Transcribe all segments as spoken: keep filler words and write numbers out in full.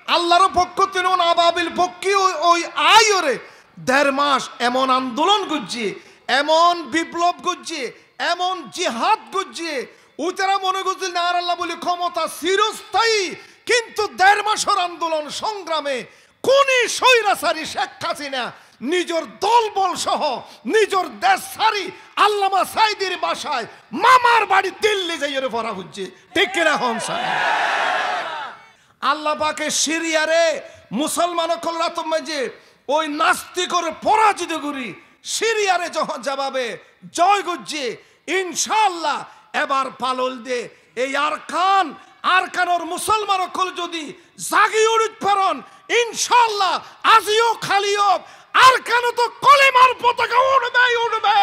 Allar fokkóttu ababil fokkí ói, ói aiyóre der mac emon andolon goijjé, emon biplob goijjé, emon jihad goijjé, uitará mone goijjíl de añárlla bóli kómota cirostáyi, kintu der macor andolon songrame kúni sóirasari Cék Hasina nizor dol bol sóho nizor dec sári Allama Saidir bacáy mamar bari Dilli zaiyóre fora foijjé. Thík ki na hoón sái? Allah pake Siriyare musolman ókkol rator maze ói nastikore forajito gorí Siriyare jo-, jebabe joy goijjé, incá Allah ebar fal óilde ei Arkan, Arkanor musolman ókkol zodi zagi uçít faron, incá Allah aijjó kali ók Arkanot kolimar fotaka uçbe, uçbe.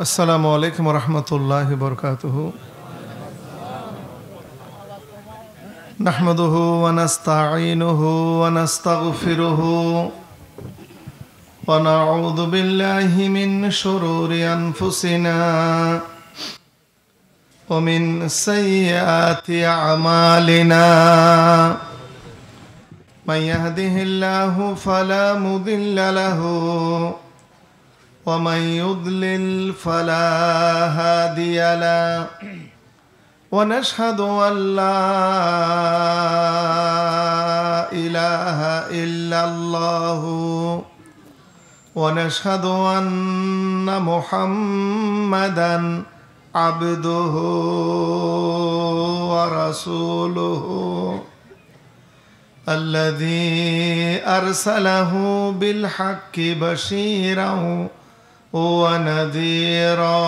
السلام عليكم ورحمة الله وبركاته. نحمده ونستعينه ونستغفره، ونعوذ بالله من شرور أنفسنا ومن سيئات أعمالنا. من يهده الله فلا مضل له، ومن يضلل فلا هادي له. ونشهد أن لا إله إلا الله، ونشهد أن محمدا عبده ورسوله، الذي أرسله بالحق بشيرا ونذيرا،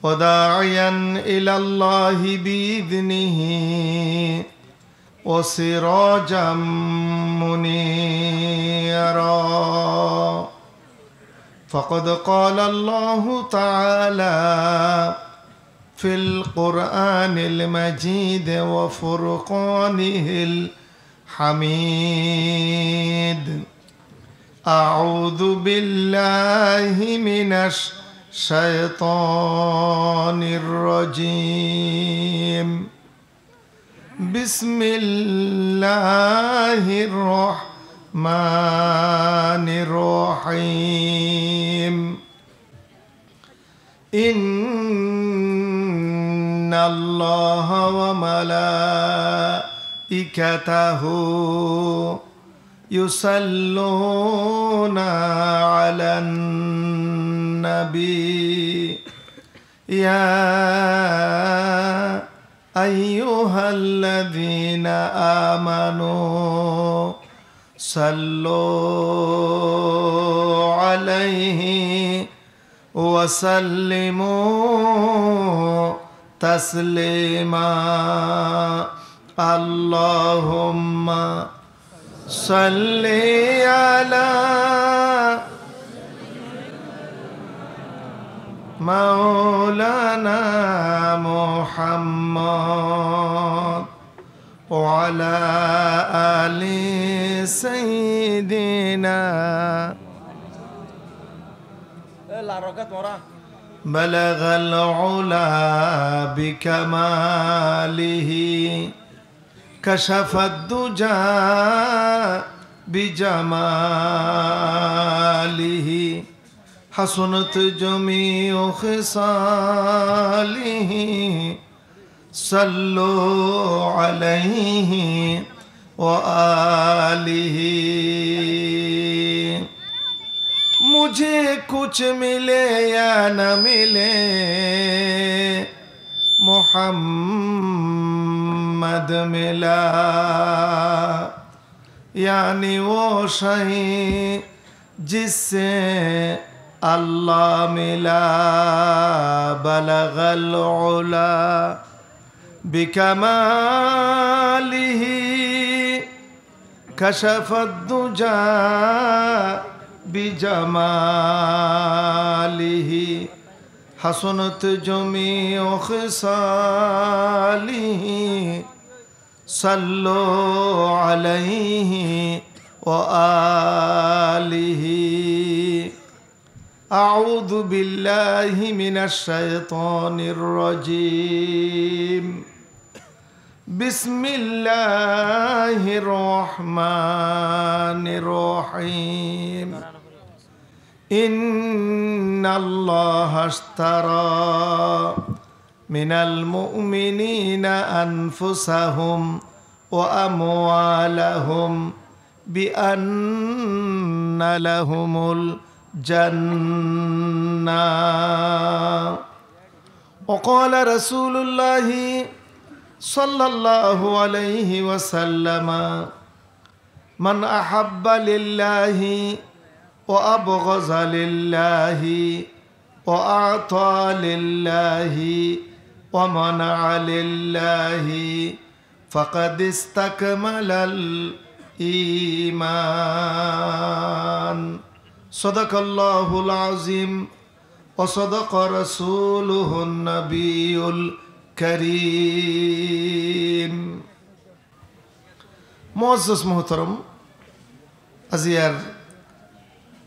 وداعيا إلى الله بإذنه وسراجا منيرا. فقد قال الله تعالى في القرآن المجيد وفرقانه الحميد: أعوذ بالله من الشيطان الرجيم. بسم الله الرحمن الرحيم. إن الله وملائكته يصلون على النبي، يا أيها الذين آمنوا صلوا عليه وسلموا تسليما. اللهم صل على مولانا محمد وعلى آل سيدنا. بلغ العلا بكماله، كشف الدجى بجماله، حسنت جميع خصاله، صلوا عليه وآله۔ مجھے کچھ ملے یا نہ ملے، محمد ملا، یعنی وہ شے جس سے اللہ ملا، بلغ العلا بکمالہ، کشف الدجی بجمالہ، حسنت جميع خصاله، صلوا عليه وآله. أعوذ بالله من الشيطان الرجيم. بسم الله الرحمن الرحيم. إن الله اشترى من المؤمنين أنفسهم وأموالهم بأن لهم الجنة. وقال رسول الله صلى الله عليه وسلم: من أحب لله وأبغض لله وأعطى لله ومنع لله فقد استكمل الإيمان. صدق الله العظيم وصدق رسوله النبي الكريم. Muázzas muhtaram, aziyar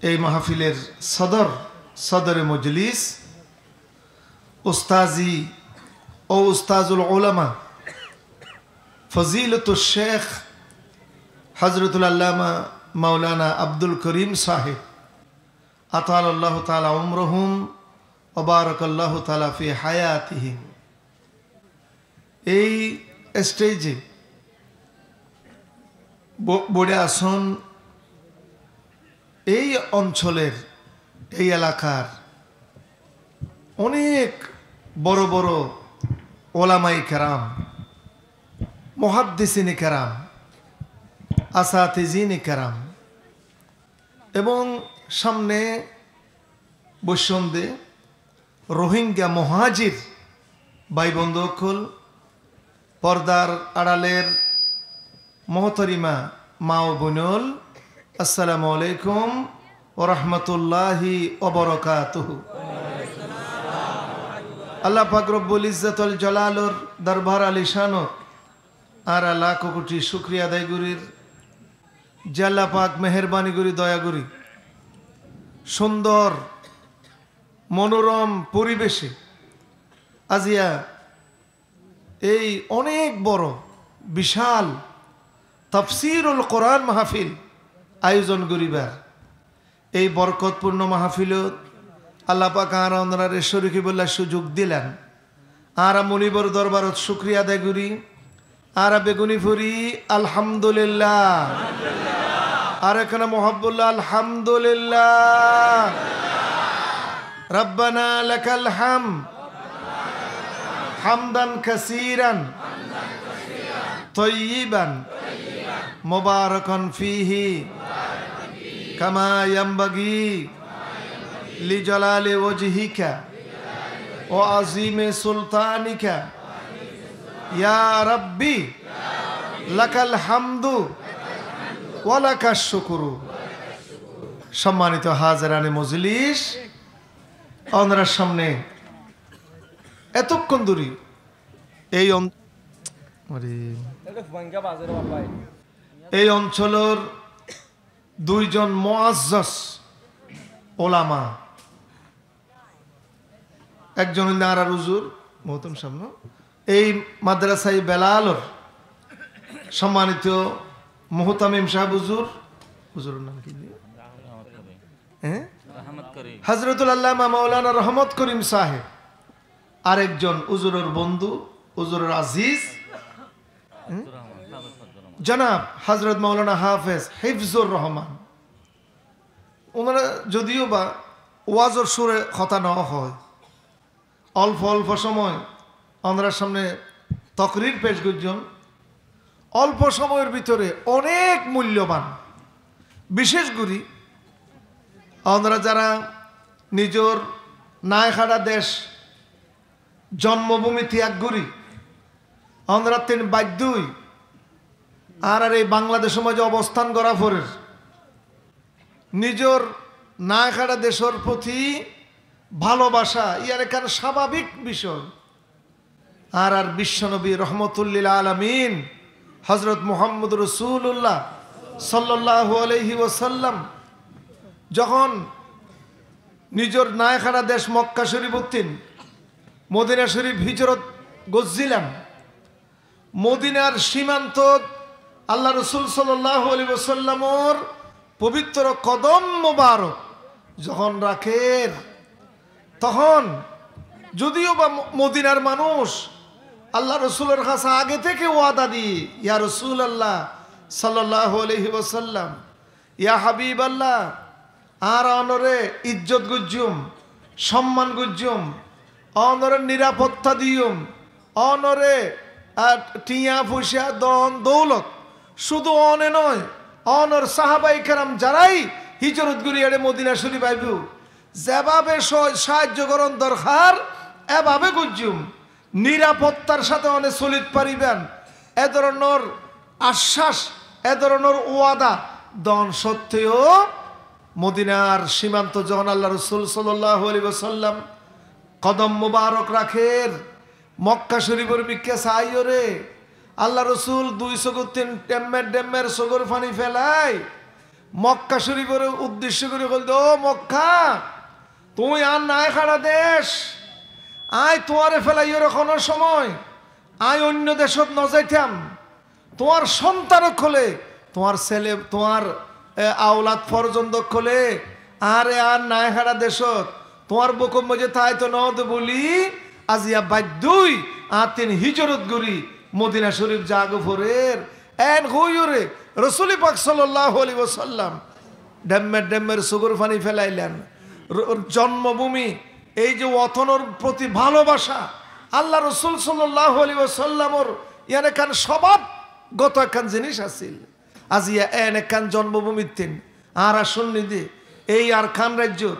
ei mahafiler sodor, sodore mojlis, ustazi o ustazul ulama, fazilatus sheikh hazratul allama maulana Abdul Karim saheb, atalallahu taala umrahum wa barakallahu taala fi hayatihim. Ei stage-e bo-, boiçá asón ei oncoler, ei elakar onek boro boro olamaye keram, muhaddisine keram, asatizine keram, ebong samne boiccón de Rohingya muhajir bái bondú ókkol, pordar aráler muhtorima ma o boinol, assalamu alaikum wa rahmatullahi wa barakatuhu. Allah pak Robbul Izzat wal Jalalor dorbar alicanot añára lak kuthi cukriya adai gorir, ze Allah pak meherbani gori, doya gori, cundor monorom foribece aziya ei onek boro bical tafsirul Quran mahafil ayozon goribar. Ei borkotpurno mahafilot Allah pak añára onarare corik óibolla suzuk dilan. Añára munibor dorbarot cukriya adai gori, añára beggúne fori alhamdulillah. Ar ekkán muhabbolla alhamdulillah. Rabbana lakal hamd, hamdan kasiran, toiyiban, mubarakan fihi, kama yambagi li jalali wajhika wa azimi sultanika. Ya Rabbi, lakal hamdu wa lakash shukru. Sommanito hazerane mojlis, onorar samne etokkon dori ei on-, ei oncolor duizon muazzas olama, ekzon óilde añárar uzur, muhtaram sáb, no? Ei madrasai Belalor sommanito muhtamim sáb uzur, uzuror nam ki? Hé? Rahmat Karim. Hazratul Allama Maulana Rahmat Karim sáheb. Ar ekzon uzuror bondú, uzuror aziz, hé? Janab Hazrat Maulana Hafez Hifzur Rahman. Onara zodiyo ba wazor sure hotá no hoó, olfo olfo somoi onorar samne tokrir pec goijjón. Olfo somoyor bútore onek mulloban, bicec gori onora zara nizor nai hára dec, zonmobumi tiyag gori onora tin baiddo ói añárar ei Bangladecor maze obostan gora forer. Nizor nai hára decor foti bálobacá, yián ekkán sábabik bicóy. Añárar bicconobi rohmotullil alamín Hozrot Muhámmod Rosúlulla sollalláhu aléihi wosallam zehón nizor náihára dec Mokká Corif ottún Modina Corif híjorot goijjílan, Modinar címantot Allah Rosúl sollalláhu aléihi wosallamor fobitro kodom mubarok zehón rakér, tohón zudiyó ba Mo-, Modinar manúc Allah Rosúlor hañsé age téke wada diyé, "Ya Rosúlallah sollalláhu aléihi wosallam, ya Habiballah, añára ónore ijjot goijjúm, somman goijjúm, ónore nirapotta diyúm, ónore, a, thiañ foicá, don doulot, cúdu óne noó, ónor sahabaye keram zarái híjorot gorí ére Modina Corif aibó, zebabe só-, saájjo gorón dorhar, ebabe goijjúm. Nirapottar sáte óne solit faribán." E dóronor accác, e dóronor wada don sótteo Modinar címantot zehón Allah Rosúl sollalláhu aléihi wosallam kodom mubarok rakér, Mokká Corifor bikká saáiyoré Allah Rosúl dui sókottún dhemmer dhemmer sókor faní felai Mokká Corifore uddecco gorí hoóilde, "Ó Mokká, tuñí añár náihára dec, aññí tuáñre felaiyoré honó somoi aññí oinno decót nozaitám. Tuáñr sontan ókkole, tuáñr sele, tuáñr, e, aulad forzond ókkole añáre añár náihára decót tuáñr bukor moijjé táito node buli aziya baiddó ói añáttún híjorot gorí Modina Corif zagói forer." En hoóiyoré Rosúle Pak sollalláhu aléihi wosallam dhemmer dhemmer sókor faní felailan. Ro-, zonmobúmi, ei ze wotonor foti bálobacá, Allah Rosúl sollalláhu aléihi wosallamor yián ekkán sobabgoto ekkán ziníc asíl. Aziya en ekkán zonmobúmittún añára cúnni dé, ei Arkan raijjot,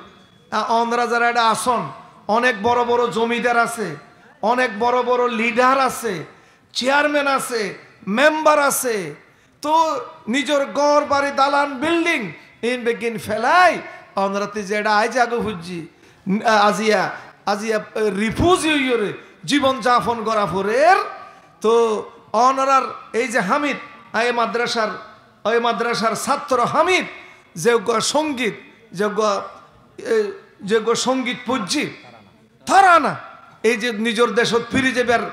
a, ónora zará ére asón, onek boro boro zomidar asé, onek boro boro lidar asé, cearmen asé, membar asé, to nizor gór bari dalan bilding in beggín felai ónorattú zeçé aái zagói foijjí, n-, a-, aziya, aziya, e, rifuzi óiyoré zibon zafon gorá forer. To ónorar ei ze Hamid, a, e madrasar, e madrasar sátro Hamid, ze uggúa songit, ze uggúa, e, ze uggúa songit foijjé, tarana, ei ze nizor decót firi zaibar,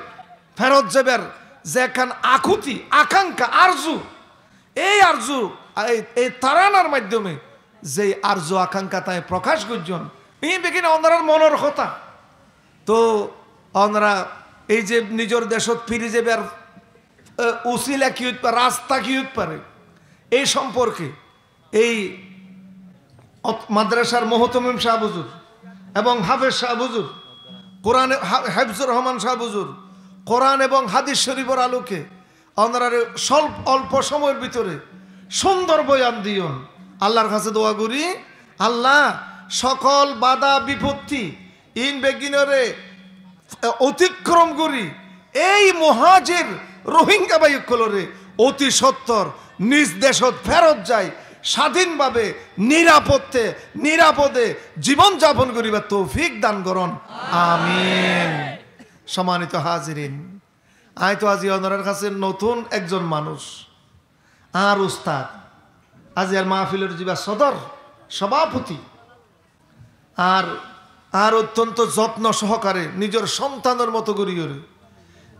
ferot zaibar ze ekkán akuti, akanká, arzu, ei arzu, ei, ei taranar maiddome ze arzu akanká tañí frokac goijjón, iín beggín ónorar monor hotá. To ónora ei ze nizor decót firi zaibar, e, usila ki óit fa-, rasta ki óit fare, ei somporke ei ot-, madrasar muhtamim sáb huzur ebong háfez sáb huzur, Kuran e-, há-, Háfizur Rohman sáb huzur, Kuran ebong hádis corifor aloke ónorare sólp-, olpo somoyor bútore cúndor boyan diyón. Allar hañsé dua gorí, Allah sokól bada bipotti in beggínoré, e, otikrom gorí ei muhajir Rohingya bái ókkoloré oti sottor niz decót ferot zai sádin babe nirapotte, nirapode zibon zafon goríbar toufik dan gorón. Amin. Sommanito hazirin, aññí to azi ónorar hañsé notún ekzon manúc, añár ustad, aziyar mahfilor ziba sodor sobapoti, Añár, añár ottonto zotno sohokare nizor sontanor moto goríyoré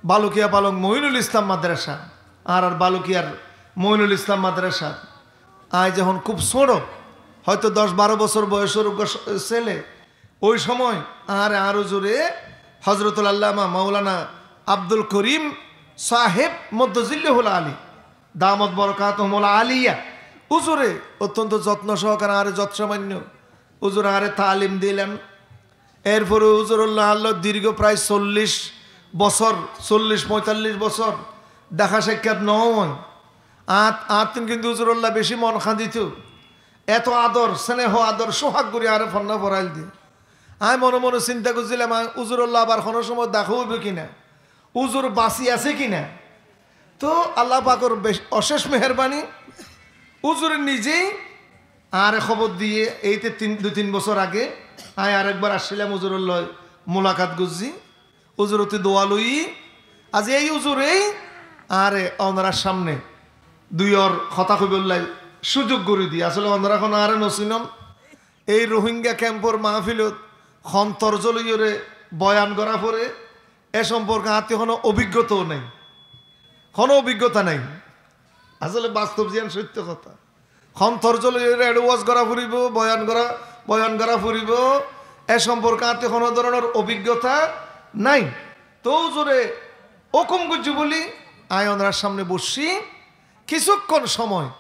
Balukiya Palong Moinul Islam madrasa, añárar Balukiyar Moinul Islam madrasa, aññí zehón kúb sóñço, hoito doc baró bosór boyosor uggwá sele, ói somoi añáre añár uzure Hozrotul Allama Moulana Abdul Korim sáheb Moddozillahul Ali, damot borokatuhumul aliya, uzure ottonto zotno sohokare añáre zot somainno uzur añáre taalim dilen. Erfore uzurolla añálla dirgho pray sollic bosór, sollic foitallic bosór dehá sakkiyat no ói. Añát, añáttun kintu uzurolla beci mon hañdito. Eto ador, sneho ador, suhag gorí añáre fonná forail de. Aññí mone mone sinta goijjílam, aññí uzurolla abar hono somoi dehá óibo kina, uzur basi asé kina. To Allah pakor bec-, ocec meherbani, uzure nizei añáre hóbor diye, eite tin, dui tin bosór age, Añí arekbar accílam, uzuror loi mulakat goijjí, uzurottú dua loiyí. Aijja ei uzurei añáre onorar samne duiyar hotá hoibar loi cúzuk gorí diyé. Asóle onora hon añáre nosinon. Ei Rohingya kempor mahfilot hon torzo loiyóre boyan gorá foré, e somporke añáttu hono obiggotá nái. Hono obiggotá nái. Asóle bastob ziyán sóitto hotá. Hon torzo loiyóre eçé waz gorá foribó, boyan gorá, boyan gorá foribó, e somporke añáttu hono dóronor obiggotá nái. Tóu uzure hókum goijjé bóli añí onorar samne boiccí. Kissúkkon somoi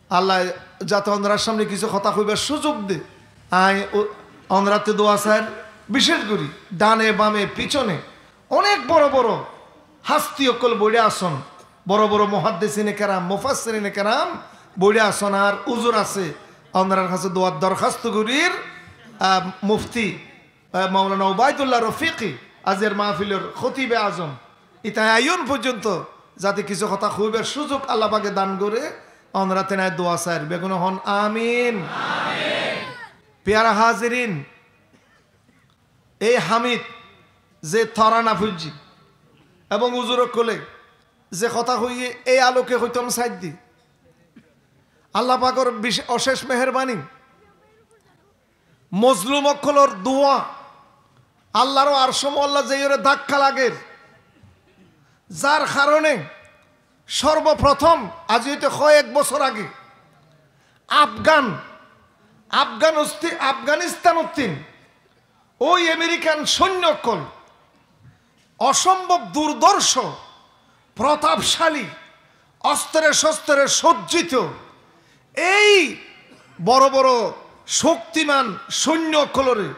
Allah zate onorar samne kissú hotá hoibar cúzuk de, añí o-, onorattú dua sair. Bicéc gorí dane bame picone onek boro boro hasti ókkol boiçá asón, boro boro muhaddisine keram, mufassirine keram boiçá asón, ar uzur asé, onorar hañsé duar dorhasto gorír, ah, mufti, ah, Maulana Ubaidullah Rofiqi, aijjar mahfilor hotibe azom, ítara aiyón foijjonto zate kissú hotá hoibar cúzuk Allah pake dan goré, onorattú añí dua sair, beggúne hon amin. Piyara hazirin, ei Hamid ze torana foijjé ebong uzur ókkole ze hotá hoiyé, ei aloke hoitam saidde, Allah pakor bic-, océc meherbani, mozlum ókkolor dua, Allahr arcó mualla zeiyóre dakka lager, zar karone sorboprotom aijja óite hoyek bosór age Afgan, Afgan osti-, Afganistanottún ói Amerikan sóinno ókkol, osombob durdorco, protapcali, ostore-sostore sojjito, ei boro boro coktiman sóinno ókkolore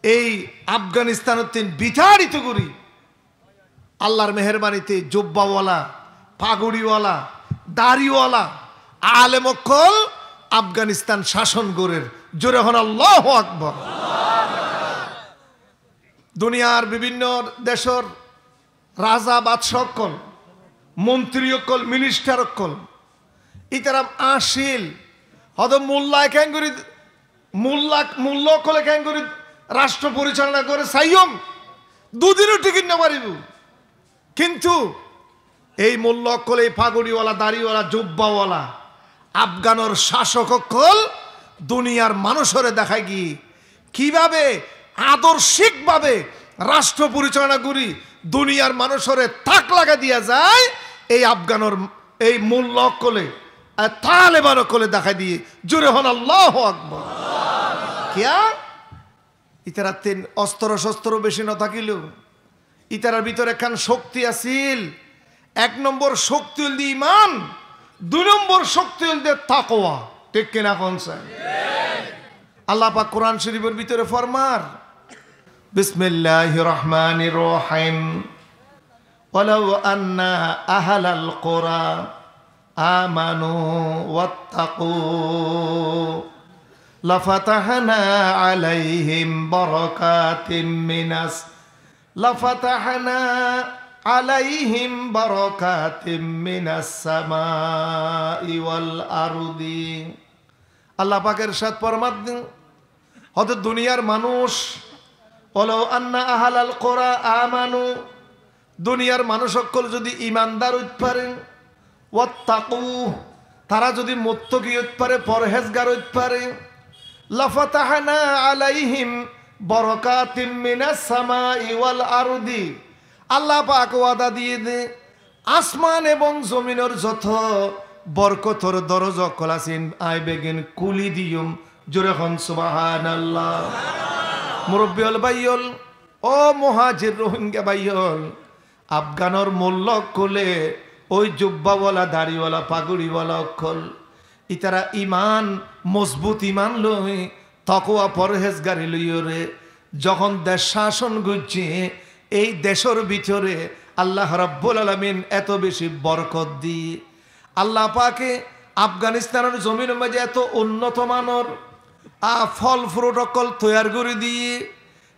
ei Afganistanottún bitarito gorí, Allahr meherbanite jubbawala, faguçiwala, daçiwala alem ókkol Afganistan cácon gorér. Zore hon Allahu Akbar. Duniyar bibinno decor raza badcá ókkol, montri ókkol, ministar ókkol, ítara accíl, hoto molla keéngorí, molla, molla ókkole keéngorí ractro poricalona goré saiyóm, dudino tikit nofaribó. Kintu ei molla ókkol, ei faguçiwala, daçiwala, jubbawala Afganor cácok ókkol duniyar manúcore deháigiye kibábe adorcikbábe ractro poricalona gorí duniyar manúcore tak lagai diya zai, ei Afganor ei molla ókkole, ar Taleban ókkole dehái diye. Zore hon Allahu Akbar. Kiyá? Ítarattún ostoro-sostoro beci notákileo, ítarar bútore ekkán cokti asíl. Ek nombor cokti óilde iman, dui nombor cokti óilde takowa. Thík ki na hoón sái? Allah pak Kuran Corifor bútore formar, Bismillahir Rahmanir Rahim. ولو أن أهل القرى آمنوا واتقوا لفتحنا عليهم بركات من الس-، لفتحنا عليهم بركات من السماء والأرض. Allah pak ercad formar de, hoto duniyar manúc, ولو أن أهل القرى آمنوا, duniyar manúc ókkol zodi imandar óit fare, واتقوا, tara zodi muttaki óit fare, forhézgar óit fare, لفتحنا عليهم بركات من السماء والأرض. Allah pak wada diye de, asman ebong zominor zoto borkotor doroza ókkol asé, añí beggín kúli diyum. Zore hoón Subhanallah. Murobbi ól, bái ól, ó muhajir Rohingya bái ól, Afganor molla ókkole, ói jubbawala, daçiwala, faguçiwala ókkol, ítara iman, mozbut iman loi, takowa forhézgari loiyóre zehón dec cácon goijjé, ei decor bútore Allah Rabbul Alamin eto beci borkot diye. Allah pake Afganistanor zominor maze eto unnoto manor, a, fol frut ókkol toiyar gori diye,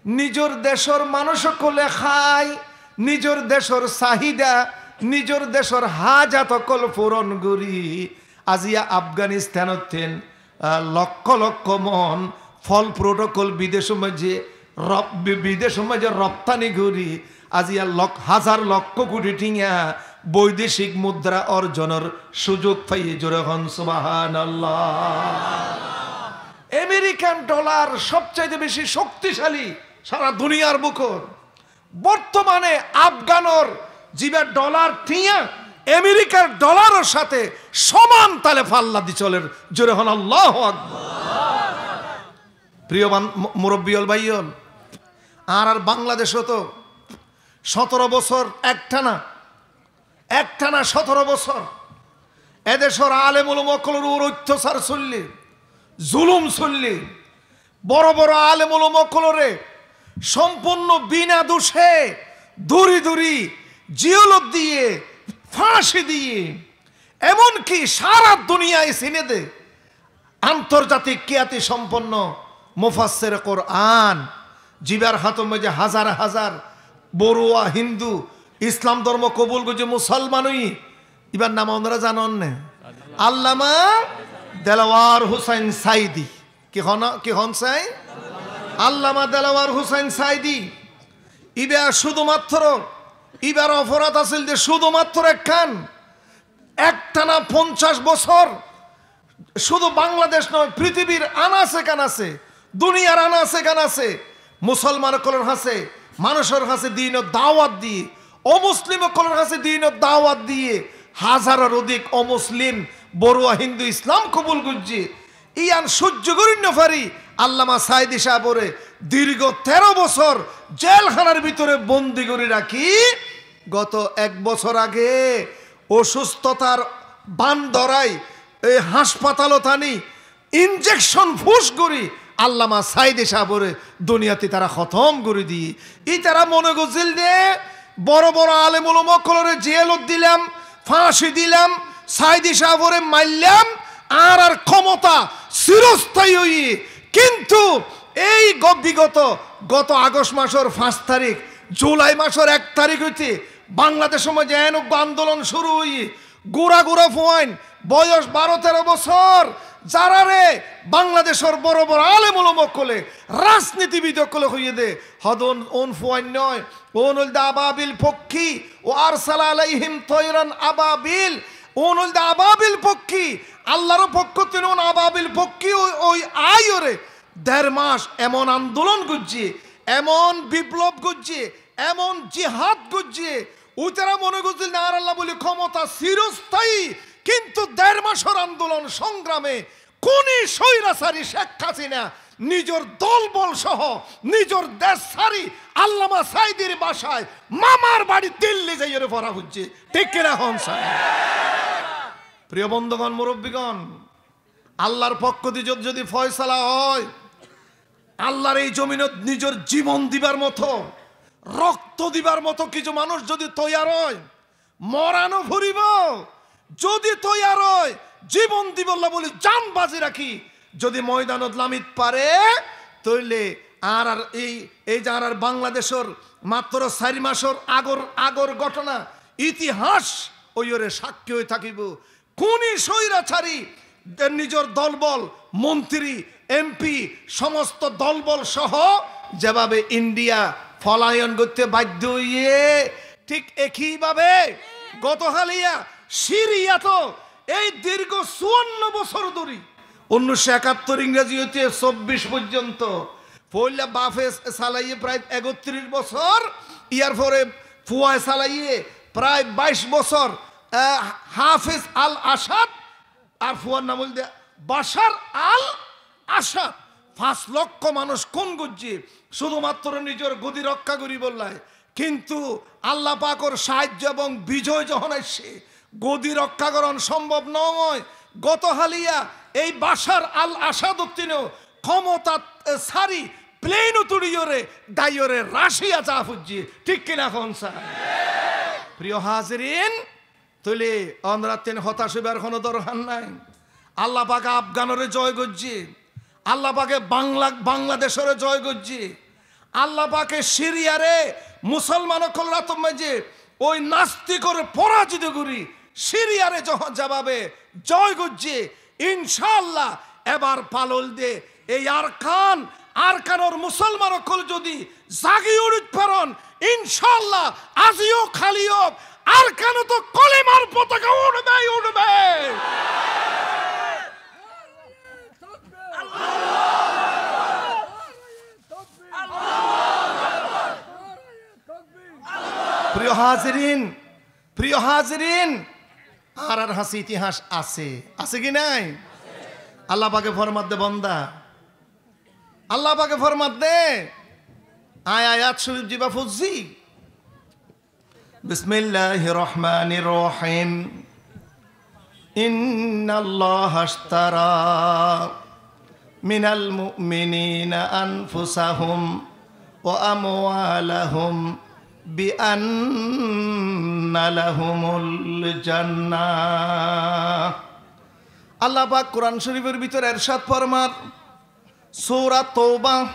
nizor decor manúc ókkole hái, nizor decor sahida, nizor decor hajat ókkol furon gori, aziya Afganistanottún, a, lokko lokko mon fol protocol bidecór maze rop-, bi-, bidecór maze roptani gorí aijja lok-, házar lokko kuthi thiañ boidecik mudra orjonor suzuk faiye. Zore hoón subhánallah. American dollar sobcaite beci cokticali sára duniyar bukor. Bortomane Afganor ziba dollar thiañ Amerikar dollaror sáte soman tale falla di soler. Zore hoón Allahu Akbar. Priyo ban-, mu-, murobbi ol bái ol, añárar Bangladecót sótoro bosór ekthana, ekthana sótoro bosór e decór alem ulama ókkolor uore oityasar soille, zulum soille, boro boro alem ulama ókkolore sompurno bina duse dóri dóri jeolot diye, fáñci diye, emonki sára duniyai sine de antorjatik kiyati somponno mufassere Kuran, zibar hátor maze házar házar boruwa Hindu Islam dormo kobul goijje, musolman óiye, ibar nam onora zanon né? Allama Delawar Husain Saidi. Ki hoón, ki hoón sai? Allama Delawar Husain Saidi. Iba cúdumattro, ibar oforad asíl de cúdumattro ekkán, ekthana foncac bosór cúdu Bangladec noó, prithibir anase kanase, duniyar anase kanase musolman ókkolor hañse, manúcor hañse dinor dawat diye, omuslim ókkolor hañse dinor dawat diye, házaror odik omuslim boruwa Hindu Islam kobul goijje. Iyan sóijjo gorí no fari Allama Saidi sábore dirgo tero bosór jelhánar bútore bondi gorí rakí goto ek bosór age osustotar ban dórai ei háñspatalot ani injekcon fus gorí Allama Saidi sábore duniyat ti tará hótom gorí diye. Itará mone goijjíl de boro boro alem ulama ókkolore jeolot dilam, fáñci dilam, Saidi sábore maillam, añárar kómota sirostai óiye. Kintu ei go-, bigoto, goto Agost masor fañs tarik, Julai masor ek tarik óite Bangladecor maze en uggwa andolon cúru óiye, gura gura fuain, boyos baro tero bosór, zarare Bangladecor boro boro alem ulama ókkole, rajnitibid ókkole hoiye de, hodún un fuain noó, un óilde ababil fokkí, wa arsala alaihim toiran ababil, un óilde ababil fokkí, Allar fokkóttu un ababil fokkí ói, ói aiyóre der mas emon andolon goijje, emon biplob goijje, emon jihad goijje, uitará mone goijjíl de añárar lla buli kómota sirostai, kintu der masor andolon songrame kuni sóirasari Cek Hasina nizor dolbol soho nizor dec sári Allama Saidir bacai mamar bari Dilli zaiyóre fora foijje. Thík ki na hoón sai? Priyo bondúgon, murobbigon, Allar fokkóttu zod-, zodi foisala ói, Allar ei zominot nizor zibon dibar moto, rokto dibar moto kissú manúc zodi toiyar ói, mora no foribo. Zodi toiyar ói, zibon dibolla buli zan bazi rakí zodi moidanot lamit fare, tóile añárar ei, ei ze añárar Bangladecor mattro sair masor agor, agor gótona, itihas óiyore sakkí ói tákibo. Kuni sóirasari, de nizor dolbol, montiri, empi, somosto dolbol soho zebabe Indiya folayon goitté baiddo óiye, thík ekíbabe goto háliya Siriyato ei dirgo suwanno bosór dóri, unnic cót ekattor ingrazi óite sóbbic foijjonto, foóila bafe salaiye prai ekottric bosór, iyar fore fuaye salaiye prai baic bosór, e, Hafez al-Asad, ar fuar nam óilde Bashar al-Asad. Fañs lokko manúc kún goijje, cúdumattro nizor godi rokká goríbolla. Kintu Allah pakor saáijjo ebong bijoy zohón aiccé, godi rokká gorón sombob noói. Goto háliya ei Bashar al-Asad ottíno kómotat, e, sári pleinot uçíyore daiyore Rashiya za foijje. Thík ki na hoón sai? Priyo hazirin, tóile onorattún hotas óibar honó dorhar nái. Allah pake Afganore zoy goijje, Allah pake Bangla-, Bangladecore zoy goijje, Allah pake Siriyare musolman ókkolor átor maze ói nastikore forazito gorí Siriyare zo-, zebabe zoy goijje, incaallah ebar fal óilde Ei Arkan, Arkanor musolman ókkol zodi zagi uçít faron, incálla aijjó kali ók, Arkanot kalimar fotaka uçbe, uçbe. Firiyo hazirin, firiyo hazirin, añárar hañsé itihas asé, asé ki nai? Allah pake formadde bonda, Allah pake formadde, añí ayat corif ziba foijjí, بسم الله الرحمن الرحيم. إن الله اشترى من المؤمنين أنفسهم وأموالهم بأن لهم الجنة. Allah pak Kuran corifor bútore ercad formar, Sura Touba,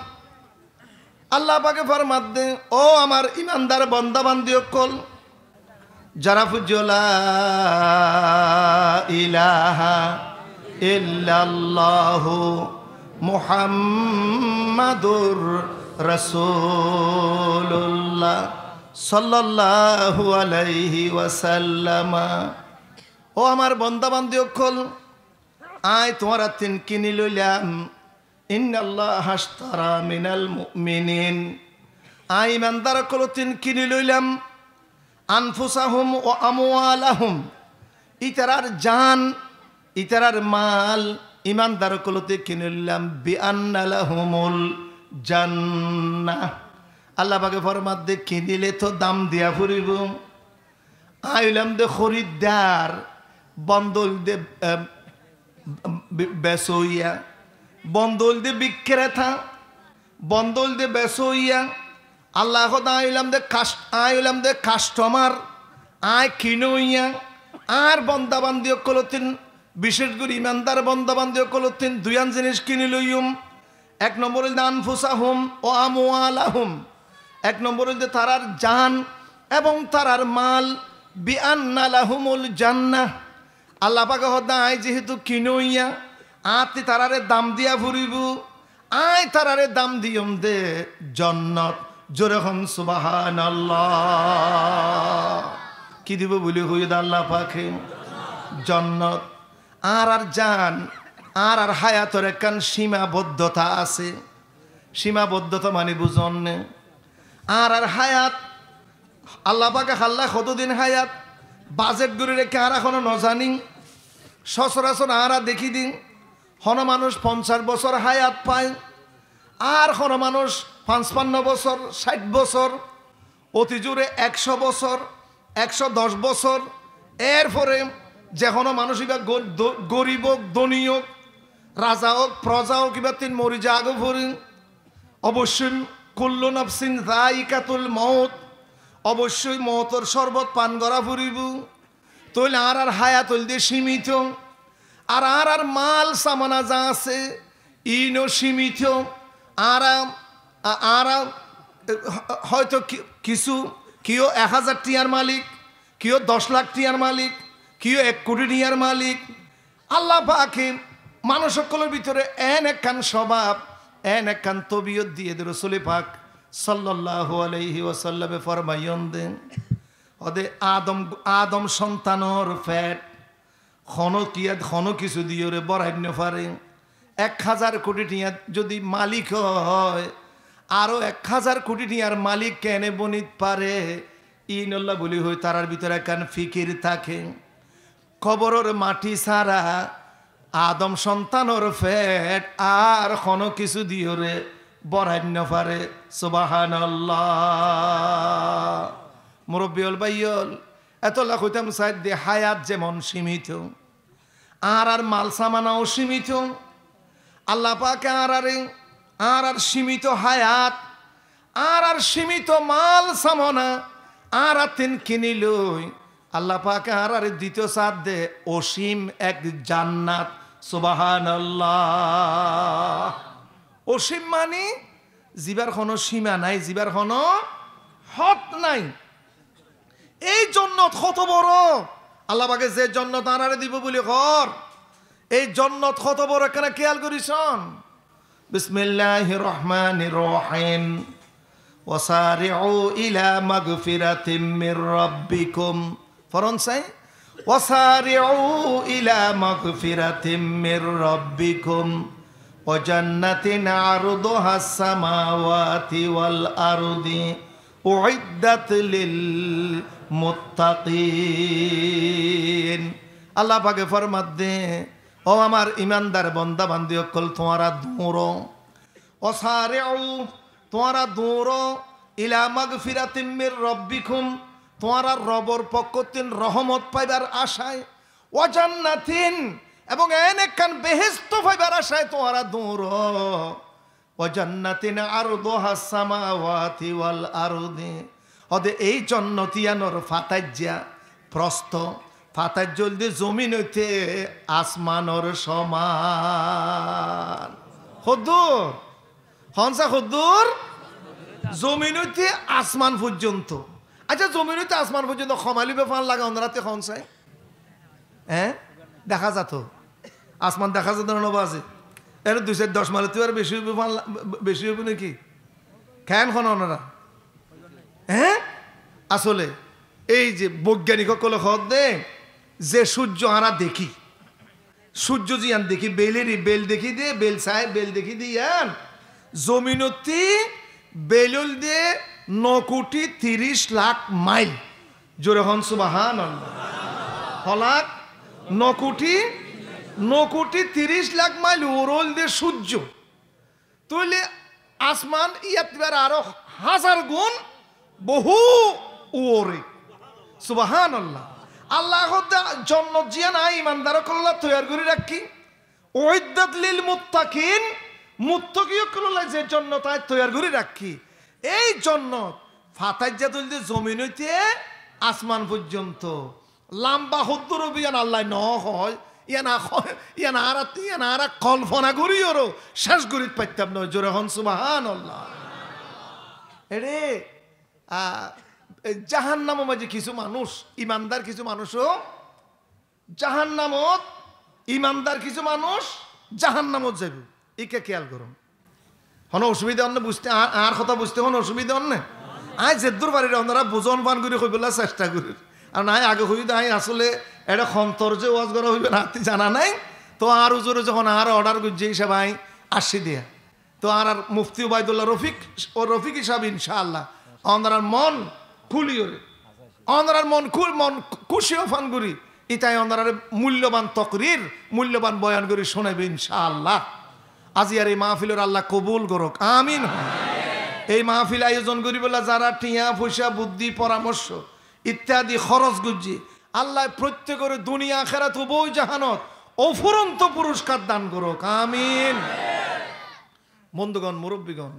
Allah pake formadde, "Ó amár imandar bonda bandi ókkol, zara foijjó لا إله إلا الله محمد رسول الله صلى الله عليه وسلم." Ó amár bonda bandi ókkol, añí tuáñrattún kini loilam, إن الله اشترى من المؤمنين. Añí imandar ókkolottún kini loilam, أنفسهم وأموالهم. Ítarar zan, ítarar mal, imandar ókkolottún kini loilam, بأن لهم الجنة. Allah pake formadde kinile to dam diya foribó. Añí óilam de hóriddar, bonda óilde, em, be-, besoiya, bonda óilde bikkereta, bonda óilde besoiya. Allah hoó de añí óilam de kas-, añí óilam de kastomar, añí kinoiya, añár bonda bandi ókkolottún, bicéc gorí imandar bonda bandi ókkolottún duiyan zinis kini loiyum. Ek nombor óilde أنفسهم وأموالهم. Ek nombor óilde tarár zan ebong tarár mal, بأن لهم الجنة. Allah pake hoó de añí zehetu kinoiya, añáttu tarare dam diya foribó, añí tarare dam diyum de jonnot. Zore hoón subhánallah. Ki dibó buli hoiyé de Allah pake? Jonnot. Añárar zan, añárar hayator ekkán simaboddota asé. Simaboddota mani buzón né? Añárar hayat, Allah pake hálla hoto din hayat bajet gorí raikké añára hono no zani. Socorasor añára dekí de, hono manúc foncác bosór hayat fai, ar hono manúc fañspanno bosór, cáit bosór, oti zore ekcó bosór, ekcó doc bosór, erfore ze hono manúc iba go-, do-, gorib ók, dóni ók, raza ók, foroza ók, ibattún mori zagói fore. Oboiccí, كل نفس ذائقة الموت, oboiccí moutor corbot fan gora foribó. Tóile añárar hayat óilde simito, ar añárar mal samana za asé, iín ó simito. Añára, a-, añára, e, ho-, hoito ki-, kissú, kiyó ek házar tiañr malik, kiyó doc lak tiañr malik, kiyó ek kuthi tiañr malik. Allah pake manúc ókkolor bútore en ekkán sobab, en ekkán tobiyot diyé de Rosule pak sallallahu alaihi wasallame formaiyón de, hoó de Adom, Adom sontanor fet hono kiyá, hono kissú diyóre borai no fare. Ek házar kuthi tiañr zodi malik ói, aró ek házar kuthi tiañr malik kene bonit fare? Iínolla buli hoi tarár bútore ekkán fikir táke. Koboror mati sára Adom sontanor fet ar hono kissú diyóre borai no fare. Subhánallah. Murobbi ól, bái ól, etolla hoitam sai de hayat zemon simito, añárar mal samana ó simito. Allah pake añárare, añárar simito hayat, añárar simito mal samana añárattún kini loi, Allah pake añárare dito sar de osim ek jannat. Subhánallah. Osim mani zibar hono sima nai, zibar hono hód nai. Ei jonnot hoto boro? Allah pake ze jonnot añárare dibó buli hoór, ei jonnot hoto boro ekkana kéyal goríson. بسم الله الرحمن الرحيم. وسارعوا إلى مغفرة من ربكم. Foron sai. وسارعوا إلى مغفرة من ربكم وجنة عرضها السماوات والأرض أعدت للمتقين. Allah pake formadde, ó amár imandar bonda bandi ókkol, tuáñra duñró. وسارعوا, tuáñra duñró, إلى مغفرة من ربكم, tuáñrar Robor pokkóttin rohomot faibar acáy. وجنة, ebong en ekkán behésto faibar acáy tuáñra duñró. وجنة عرضها السماوات والأرض. Hóde ei jonnot iyanor fataijja, prosto, fataijja óilde zomin óite asmanor soman. Hoddúr? Hon sa hoddúr? Zomin óite asman foijjonto. Accá, zomin óite asman foijjonto homailibá fán lage, onorá te hon sai? Eé? Deká za to. Asman deká za to né no bazi? Ere dui sair doc mailottu ar beci óibo, beci óibo né ki? Keén hon onorá? Eé? Asóle, ei ze boigyanik ókkole hoódde, ze cúrjo añára dekí, cúrjo ziyan dekí, beilor, beil dekí de, beil sai, beil dekí de iyan, zominottí beil óilde no kuthi tiríc lak mail. Zore hon subahánallah. Ho lak? No kuthi, no kuthi tiríc lak mail uore óilde cúrjo. Tóile asman iyáttu ar aró házar gun bohú uore. Subahánallah. Allah hoódde jonnot ziyán añí imandar ókkolólla toiyar gorí rakí. أعدت للمتقين, muttaki ókkolólla ze jonnot añí toiyar gorí rakí, ei jonnot fataijja dóilde zomin óite asman foijjonto. Lamba hoddúr óibo iyan Allaye no hoói, iyan a-, iyan añára, iyan añára kolfona goríyoró céc gorí faittam no. Zore hon subahánallah. Ere, a, e, jahannamor maze kissú manúic, imandar kissú manúic ó, jahannamot, imandar kissú manúic jahannamot zaibo. Ikká kéyal goron. Hono osubida ónne buzte, a-, añár hotá buzte hono osubida ónne? Añí zeddúr farir onorá buzon fán gorí hoibolla cesta gorir. Ar añí age hoiyí de, añí asóle ere hontor ze waz gora hoibo na, atti zana nai. Tó añár uzure zehón añáre order goijje hísabe añí aiccí de. Tó añárar mufti Ubaidullah Rofik, ó Rofik sáb, incáallah, onorar mon kúliyoré, onorar mon kú-, mon kúci ófan gorí, ítare onorare muilloban tokrir, muilloban boyan gorí cúnaibo, incáallah. Aziyar ei mahfilore Allah kobul gorouk, amin. Ei mahfil ayozon goríbolla zara thiañ, foicá, buddí, foramorco ittadi hóros goijjé, Allaye fottíkore duniya akérat ubói jahanot ofuronto furuskar dan gorouk, amin. Bondúgon, murobbigon,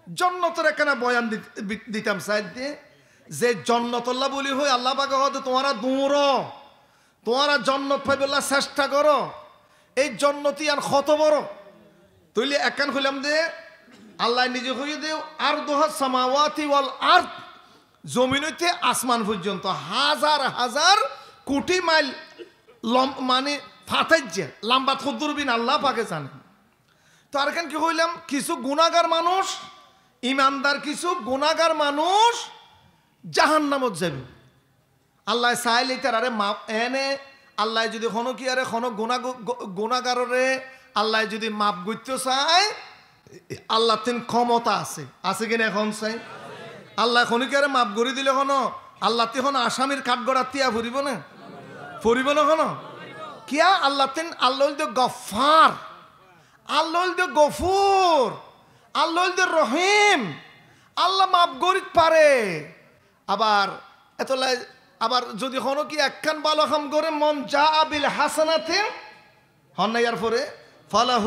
jonnotor ekkána boyan dit-, bi-, ditam saidde, ze jonnotolla buli hoi Allah pake hoódde, tuáñra duñró, tuáñra jonnot faibolla cesta goró. Ei jonnot iyan hoto boro? Tóile ekkán hoilam de, Allaye nize hoiyé de, أرضها السماوات والأرض, zomin óite asman foijjonto, házar házar kuthi mail lom-, mani fataijja, lambat hoddúr bin Allah pake zane. Tó arekkán ki hoilam? Kissú gunágar manúic, imandar kissú gunágar manúic jahannamot zaibo. Allaye saile ítarare maf, ene Allaye zodi honokiyare, hono guná-, gu-, gu-, gunágarore Allaye zodi maf goitto sai, Allattún komota asé. Asé ki na ehón sai? Allaye honokiyare maf gorí dile hono Allattí hono asamir katgórat tiya foribo na? Foribo na hono? Kiyá? Allattún, Allah óilde Goffar. Allah óilde Gofur, Allah óilde Rohim, Allah maf gorit fare. Abar etolla, abar zodi hono ki ekkán bála ham gore, من جاء بالحسنة, hon na iyar fore, فله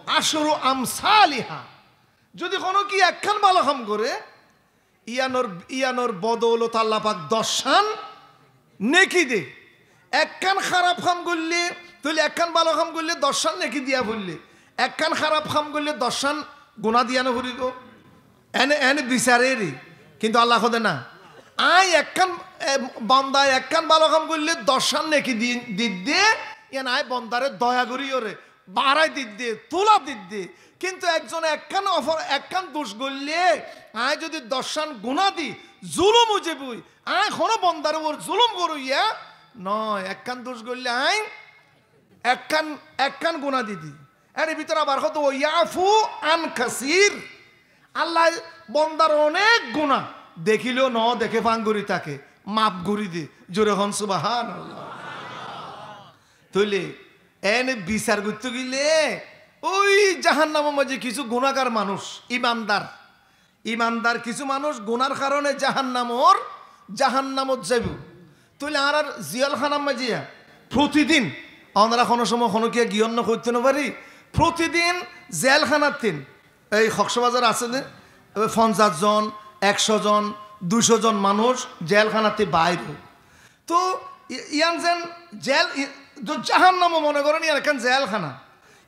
عشر أمثالها. Zodi hono ki ekkán bála ham gore, iyanor, iyanor bodolot Allah pak doccán neki de. Ekkán háraf ham goille, tóile ekkán bála ham goille doccán neki diya foille, ekkán háraf ham goille doccán guná diya no foribo? Ene, ene bisareri. Kintu Allah hoóde na. Añí ekkán, e, bondaye ekkán bála ham goille doccán neki di-, didde, iyan añí bondare doya goríyoré barai didde, tula didde, Kintu ekzone ekkán ofo-, ekkán duc goille, aññí zodi doccán guná di, zulum ói zaiboi. Aññí honó bondar uore zulum goróiya noó, ekkán duc goille aññí ekkán, ekkán guná di di. Ér bútore abar hoó de, "Wa ya'fu an kasir." Allaye bondar onek guná dekíleo noó deké, fán gorí táke, maf gorí de. Zore hoón, Subhánallah. Tóile ene bisar goitto gile ói jahannamor maze kissú gunágar manúc, imandar, imandar kissú manúc gunár karone jahannamor, jahannamot zaibo. Tóile añárar zelhánar maze ya, fotidin, onora honó somoi honó kiyá giyón no hoitó no fari, fotidin zelhánattún, ei Koksbazar asé de, fonzaic zon, ekcó zon, duicó zon manúc zelhánattún bair ói. Tó i-, iyan zen zel, i-, to jahannamo mone goron iyan ekkán zelhána.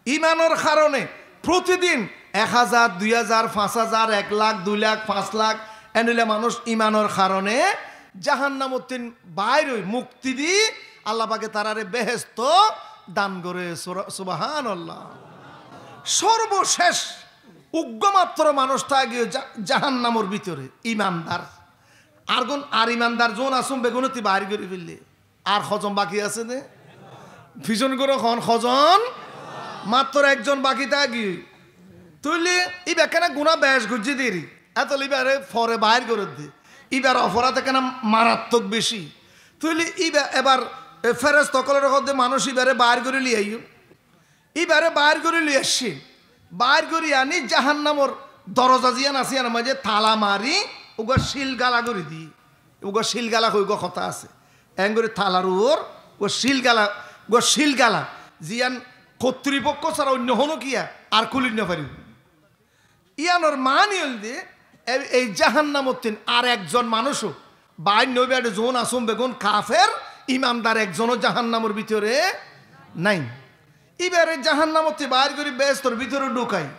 Imanor karone fotidin ek házar, dui házar, fañs házar, ek lak, dui lak, fañs lak, enoilla manúc imanor karone jahannamottún bair ói mukti di Allah pake tarare behesto dan gore. Sura-, Subhánallah. Sorbocec uggwá matro manúc táke ja-, jahannamor bútore, imandar. Ar gun, ar imandar zon asún begunottú bair gorí félaiye. Ar hozon baki asé de? Fisón gorí hoón hozon? Matro ekzon baki táke. Tóile íba ekkán guná bec goijjé deri. Etólla íbare fore bair gorí de. Íbar oforad ekkán marattok beci. Tóile íba ebar, e, feresta ókkolore hoó de, "Manúc, íbare bair gorí loi aiyó." Íbare bair gorí loi aiccé. Bair gorí ani jahannamor doroza ziyán asé, iyanor maze tala mari, uggwá cíl gala gorí di. Uggwá cíl gala hoi uggwá hotá asé. Engorí talar uore uggwá cíl gala, uggwá cíl gala. Ziyán kottriripokko sára oinno honó kiyá ar kúli no faribo. Iyanor mani óilde, e-, ei jahannamottún ar ekzon manúco bair no óibo, ede zon asún begun kafer, imandar ekzonó jahannamor bútore nai. Íbare jahannamottú bair gorí behestor bútore dhukai.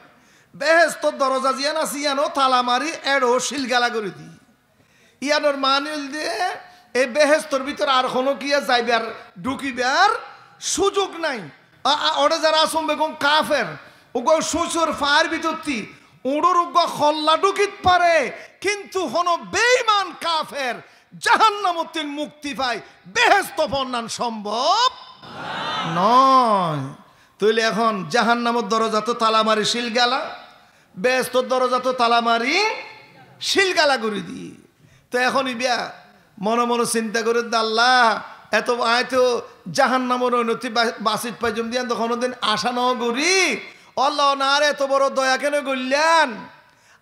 Behestor doroza ziyán asé, iyano tala mari, ero cíl gala gorí di. Iyanor mani óilde, e behestor bútore ar honó kiyá zaibar, dhukibar suzuk nai. A, a, ore zara asún begun kafer, uggwá cúcur fair bútottú uñçor uggwá holla dhukit fare, kintu honó beiman kafer jahannamottún mukti fai behesto fonnan sombob noó. Tóile ehón jahannamor dorozat tala mari cíl gala, behestor dorozat tala mari cíl gala gorí di. Te ehón íba mone mone sinta gorer de, "Allah, eto aññí to jahannamor oinottú ba-, basit faijjum de yián to honódin acá no gorí. Allah, one añáre eto boro doya kene goillán?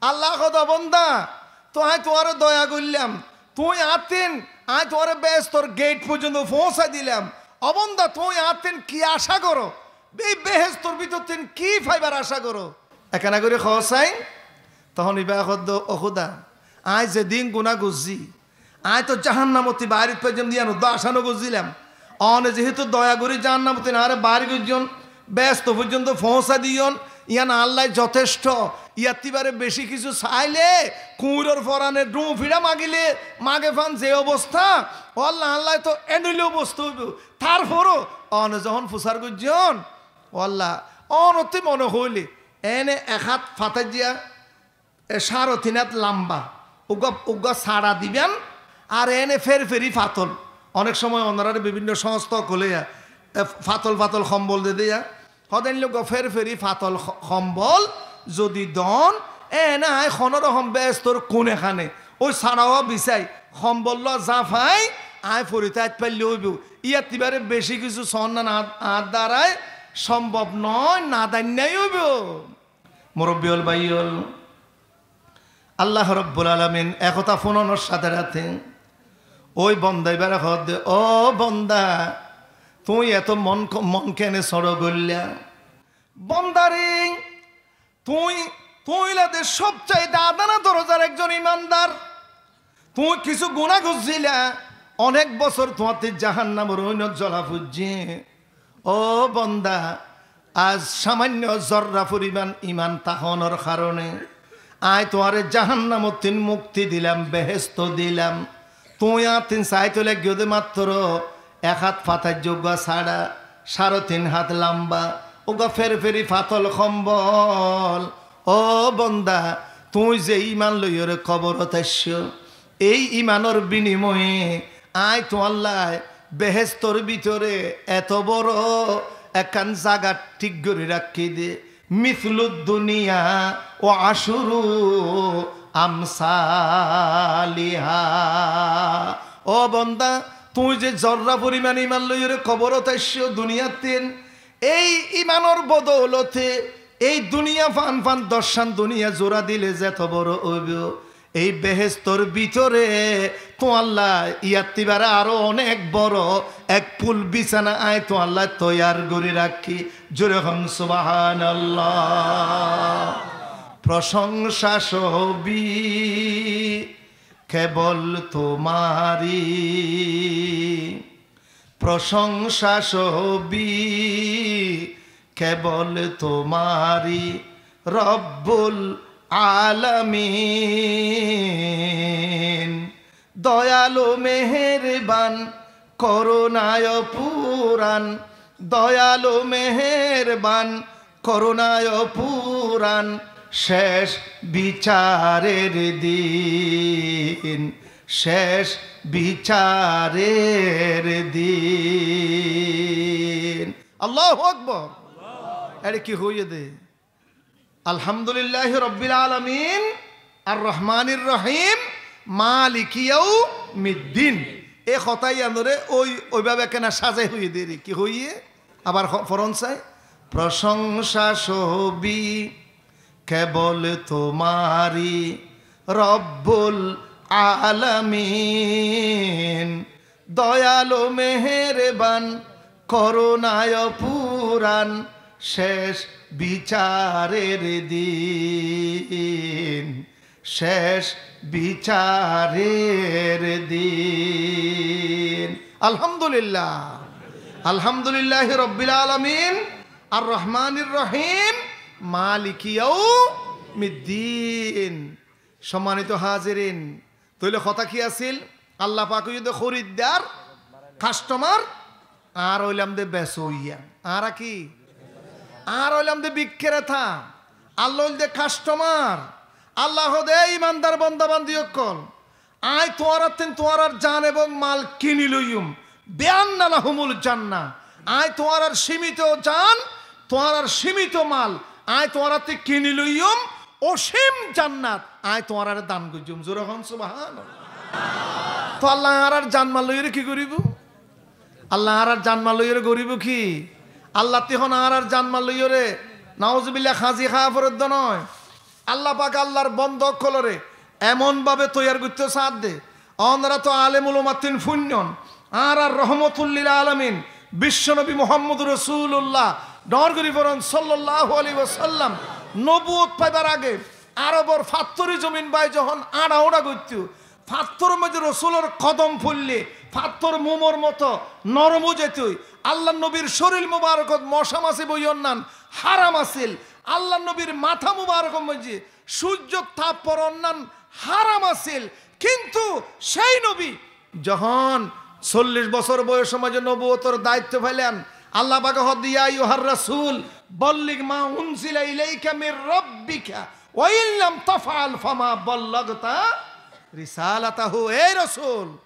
Allah," hoó de, "Ó bonda, to aññí tuáñre doya goillám. Tuñí añáttún, aññí tuáñre behestor geit foijjonto foóñsai dilam. Ó bonda, tuñí añáttún ki acá goró? Ei behestor bútottún ki faibar acá goró? Ekkána gorí hoó sai." Tohón íba hoó de, "Ó Khuda, aññí zedún guná goijjí, aññí to jahannamottú bair óit faijjum de yián uddá acá no goijjílam. One zehetu doya gorí jahannamottún añáre bair goijjón, behesto foijjonto foóñsai diyón, yián añálla zotesto. Iyattú íbare beci kissú saile, kuñiror forane dhuñ fiça magile, mage fán ze obosta, ó Allah, añálla to enoilla obosta óibo. Tarforó one zehón fusár goijjón, ó Allah, onottú mone hoile, ene ek hát fataijja, e, sáre tin hát lamba, uggwá, uggwá sára diban, ar ene ferferi fatol." Onek somoi onoráre bibinno songstha ókkole ya, e, fatol fatol kombol de de ya. Hoó de, "Eilla uggwá ferferi fatol ko-, kombol zodi don, ene aññí honó rokom behestor kune kane, ói sára uwá bisái, kombol loi zafai, aññí fori táit faille óibo. Iyattú íbare beci kissú soonnan añár, añár darai sombob noó, nadainna óibo." Murobbi ól, bái ól, Allah Rabbul Alamin e hotá fúnonor sáte sáte ói bonda íbare hoó de, "Ó bonda, tuñí eto mon ko-, mon kene sóñço goillá? Bonda re, tuñí, tuñí lade sóbsaite adana dorozar ekzon imandar. Tuñí kissú guná goijjíla, onek bosór tuáñttú jahannamor oinot zola foijjé. Ó bonda, aijja samainno zorra foriman iman tákonor karone aññí tuáñre jahannamottún mukti dilam, behesto dilam. Tuñí añáttún saito laiggó de matro ek hát fataijja uggwá sára, sáre tin hát lamba, Uggwá ferferi fatol kombol. Ó bonda, tuñí ze iman loiyóre koborot aiccó, ei imanor binimoye aññí tuáñlla behéstor bútore eto boro ekkán zaga thík gorí rakí de. Mislud duniya wa ashru amsaliha. Ó bonda, tuñí ze zorra foriman iman loiyóre koborot aiccó duniyattín, ei imanor bodoulote ei duniya fan fan doccán duniya zura dile zeto boro óibo, ei behéstor bútore tuáñlla iyattí bare aró onek boro ek ful bisana aññí tuáñlla toiyar gorí rakí. Zore hoón subhánallah. Proshongsá sóbi kebol tuáñri, proshongsá sóbi kebol tuáñri, Robbul Alamin. Doyalu meherban, korunayo puran, doyalu meherban, korunayo puran, cec bicarer din, cec bicarer din. Allahu Akbar. Ere ki hoiyé de? Alhamdulillahi Rabbil Alamin, Ar Rahmanir Rahim, Maliki Yawmiddin. E hotá iyanore ói, óibabe ekkena sazai hoiyé de ere. Ki hoiyé? Abar ho-, foron sai. Proshongsá sóbi kebol tuáñri, Robbul Alamin. Doyalu meherban, korunayo puran, cec bicarer din, cec bicarer din. Alhamdulillah. Alhamdulillahi Rabbil Alamin, Ar Rahmanir Rahim, Maliki Yawmiddin. Sommanito hazirin, tóile hotá ki asíl? Allah pak óiye de hóriddar, kastomar, añára óilam de besoiya. Añára ki? Añára óilam de bikkereta, Allah óil de kastomar. Allah hoó de, "Ei imandar bonda bandi ókkol, aññí tuáñrattún tuáñrar jan ebong mal kini loiyum, bianna lahumul janna. Aññí tuáñrar simito jan, tuáñrar simito mal, aññí tuáñrattún kini loiyum, osim jannat aññí tuáñrare dan goijjum." Zore hoón subhánallah. Tó Allah añárar jan mal loiyóre ki goribo? Allah añárar jan mal loiyóre goribo ki? Allah tihon añárar jan mal loiyóre, nauzubillah, hazi háa foredde noó. Allah pak Allahr bonda ókkolore emon babe toiyar goittó saádde. Onora to alem ulamattún fúinnon. Añárar rohmotullil alamin, bicco nobi Muhammodur Rosulullah, dhoóñr gorí foron, sallallahu alaihi wasallam, nobuwot faibar age Arobor fattóri zomin bái zohón añça-uñça goittó, fattór moijjé Rosulor kodom foille fattór mumor moto norom ói zaitó. Allahr nobir córil mubarakot mocá mací boiyonnan háram asíl. Allahr nobir matá mubarakor moijjé cúijjor tap poronnán háram asíl. Kintu céi nobi zohón sollic bosór boiyosor moijjé nobuwotor daittó failen, Allah pake hoódde, "Ya ayyuhar rasul, ballig ma unzila ilaika mir rabbika, wa in lam taf'al fama ballagta risalatahu." Ei Rosul,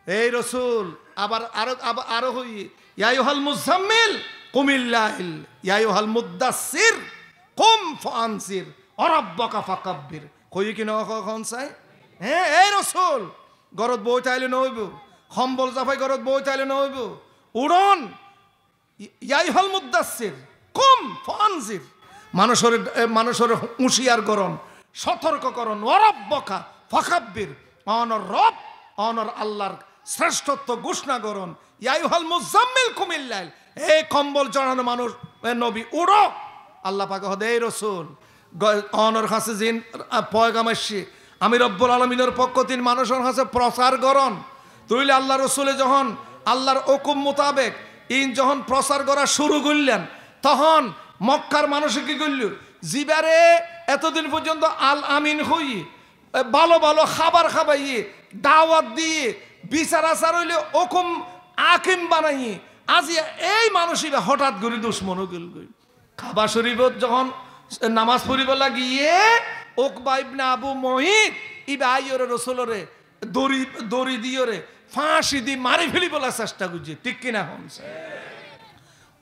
ei Rosul, abar aró, abar aró hoiyé, "Ya ayyuhal muzzammil, qumil lail, ya ayyuhal muddassir, qum fa anzir, wa rabbaka fakabbir." Hoiyé ki no hoó, hoón sai? Hé, ei Rosul, górot boói táile noóibo, kombol zafai górot boói táile noóibo, uçón, Ya ayyuhal muddassir, qum fa anzir. Manúcore, e, manúcore úñciyar goron, sotorko goron, wa rabbaka fakabbir. Onor Rob, onor Allahr sreshtotto gucna goron. Ya ayyuhal muzzammil qumil lail. Ei kombol zorano manúc, e nobi, uçó. Allah pake hoódde, ei Rosul, Go-, onor hañsé ziín, a, poigam aiccé, ami Robbul Alaminor pokkóttin manúcor hañsé prosar goron. Tóile Allahr Rosule zohón Allahr ukum mutabek iín zohón prosar gora cúru goillán, tohón Mokkar manúce ki goilló? Zibáre etodin foijjonto Al Amin hoiyé, e, bálo bálo hábar hábaiyé, dawat diyé, bisar asar óile ukum akim banaiyé, aziya ei manúc ibá hotát gorí ducmon ói gelgói. Kaba Coribot zohón namás foribólla giyé, Ukba ibne Abu Moit, íba aiyóre Rosuloré dori, dori diyóre, fáñci di mari felibólla sesta goijjé, thík ki na hoón?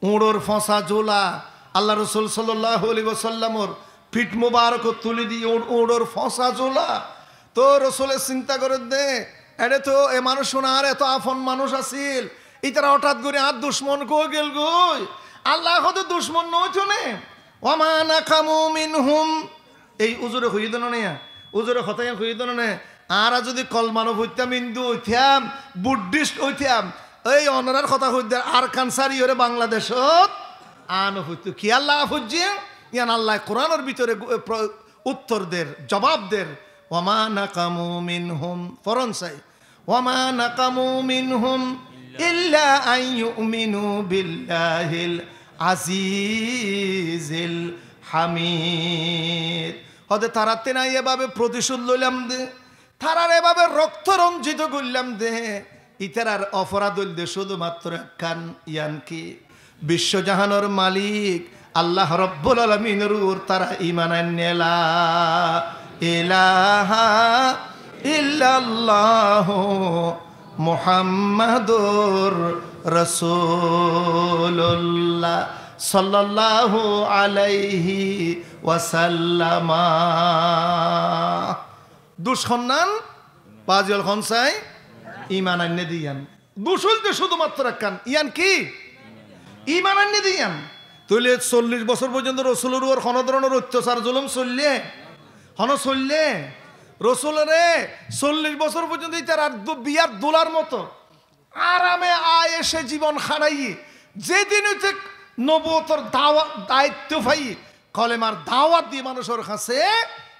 Uñçor fóñsa zula, Allar Rosul sollallahu alaihi wasallamor fith mubarakot tuli di uñ-, uñçor fóñsa zula. Toóu Rosule sinta gorédde, eçé toóu e manúic cúnar eto afon manúic asíl, ítara óthat gorí añár ducmon hoói gelgói. Allaye hoóde ducmon noóito né. Wa ma nakamu minhum. Ei uzure hoiyé dé no né, uzure hotá yián hoiyé dé no né, añára zodi kolma no foittám, Hindu óitam, Buddhist óitam, ei onorár hotá hoiddé Arkan sári óre Bangladecót aá no foittó. Kiyólla aá foijjé? Yián Allaye Kuranor bútore gu-, e, pro-, uttor der, zob der. Wa ma nakamu minhum, foron sai. وما نقموا منهم إلا أن يؤمنوا بالله العزيز الحميد. Hóde tarátte añí ebabe froticód loilam de, taráre ebabe rokto ronjito goillám de, ítarar oforad óilde cúdu mattro ekkán, yián ki? Bicco jahanor malik Allah Robbul Alaminor uore tará iman ainné, la ilaha illallahu Muhammadur Rasulullah sallallahu alaihi wasallama. Duc honnán? Bazi ókkol hoón sai, iman ainné de yián. Duc óilde cúdu mattro ekkán, yián ki? Iman ainné de yián. Tóile sollic bosór foijjonto Rosulor uore honó doronor oittosar zulum soillé? Honó soillé? Rosuloré sollic bosór foijjonto ítarar du-, biyar dular moto arame aiyéce zibon hátaiyé. Zedin óite nobuwotor dawa-, daitto faiyé, kolemar dawat diyé manúicor hañsé,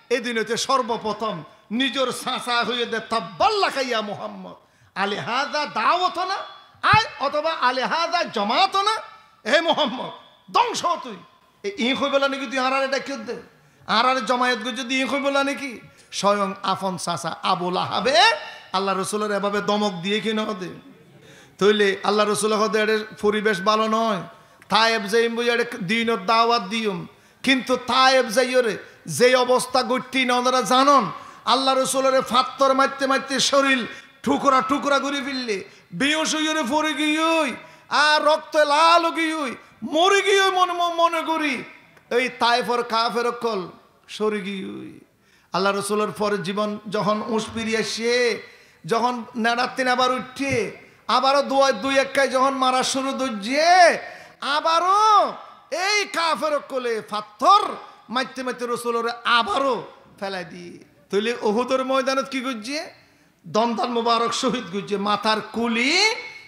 édin óite sorbofottóm nizor sasa hoiyé dé, "Tabbat laka ya Muhammad, alihaza dawatuna, ai, otoba alihaza jamaatuna, e Muhammad, dóngco tui." E, iín hoibólla néki tui añáráre dháikkodde? Añáráre jomaiyot goijjodde iín hoibólla néki? Coyong afon sasa Abu Lahabe Allar Rosulore ebabe domok diyé ki no de? Tóile Allar Rosule hóde, "Eçé foribec bála noó. Taif zaiyum boi, eçé dinor dawat diyum." Kintu Taif zaiyóre ze obosta goittí onora zanon, Allar Rosulore fattór maitte maitte coril thukura thukura gorí félile, behoc óiyore fori giyói, ar rokte lal ói giyói, mori giyói mone mo-, mone gorí, ei Taifor kafer ókkol córi giyói. Allar Rosulor fore zibon zohón uñc firi aiccé, zohón neçattún abar uiththé, abaró dui, dui ekkai zohón mara cúru goijjé, abaró ei kafer ókkole fattór maitte maitte Rosulore abaró félai diyé. Tóile Uhudor moidanot ki goijjé? Dondan mubarok cóhid goijjé, matar kuli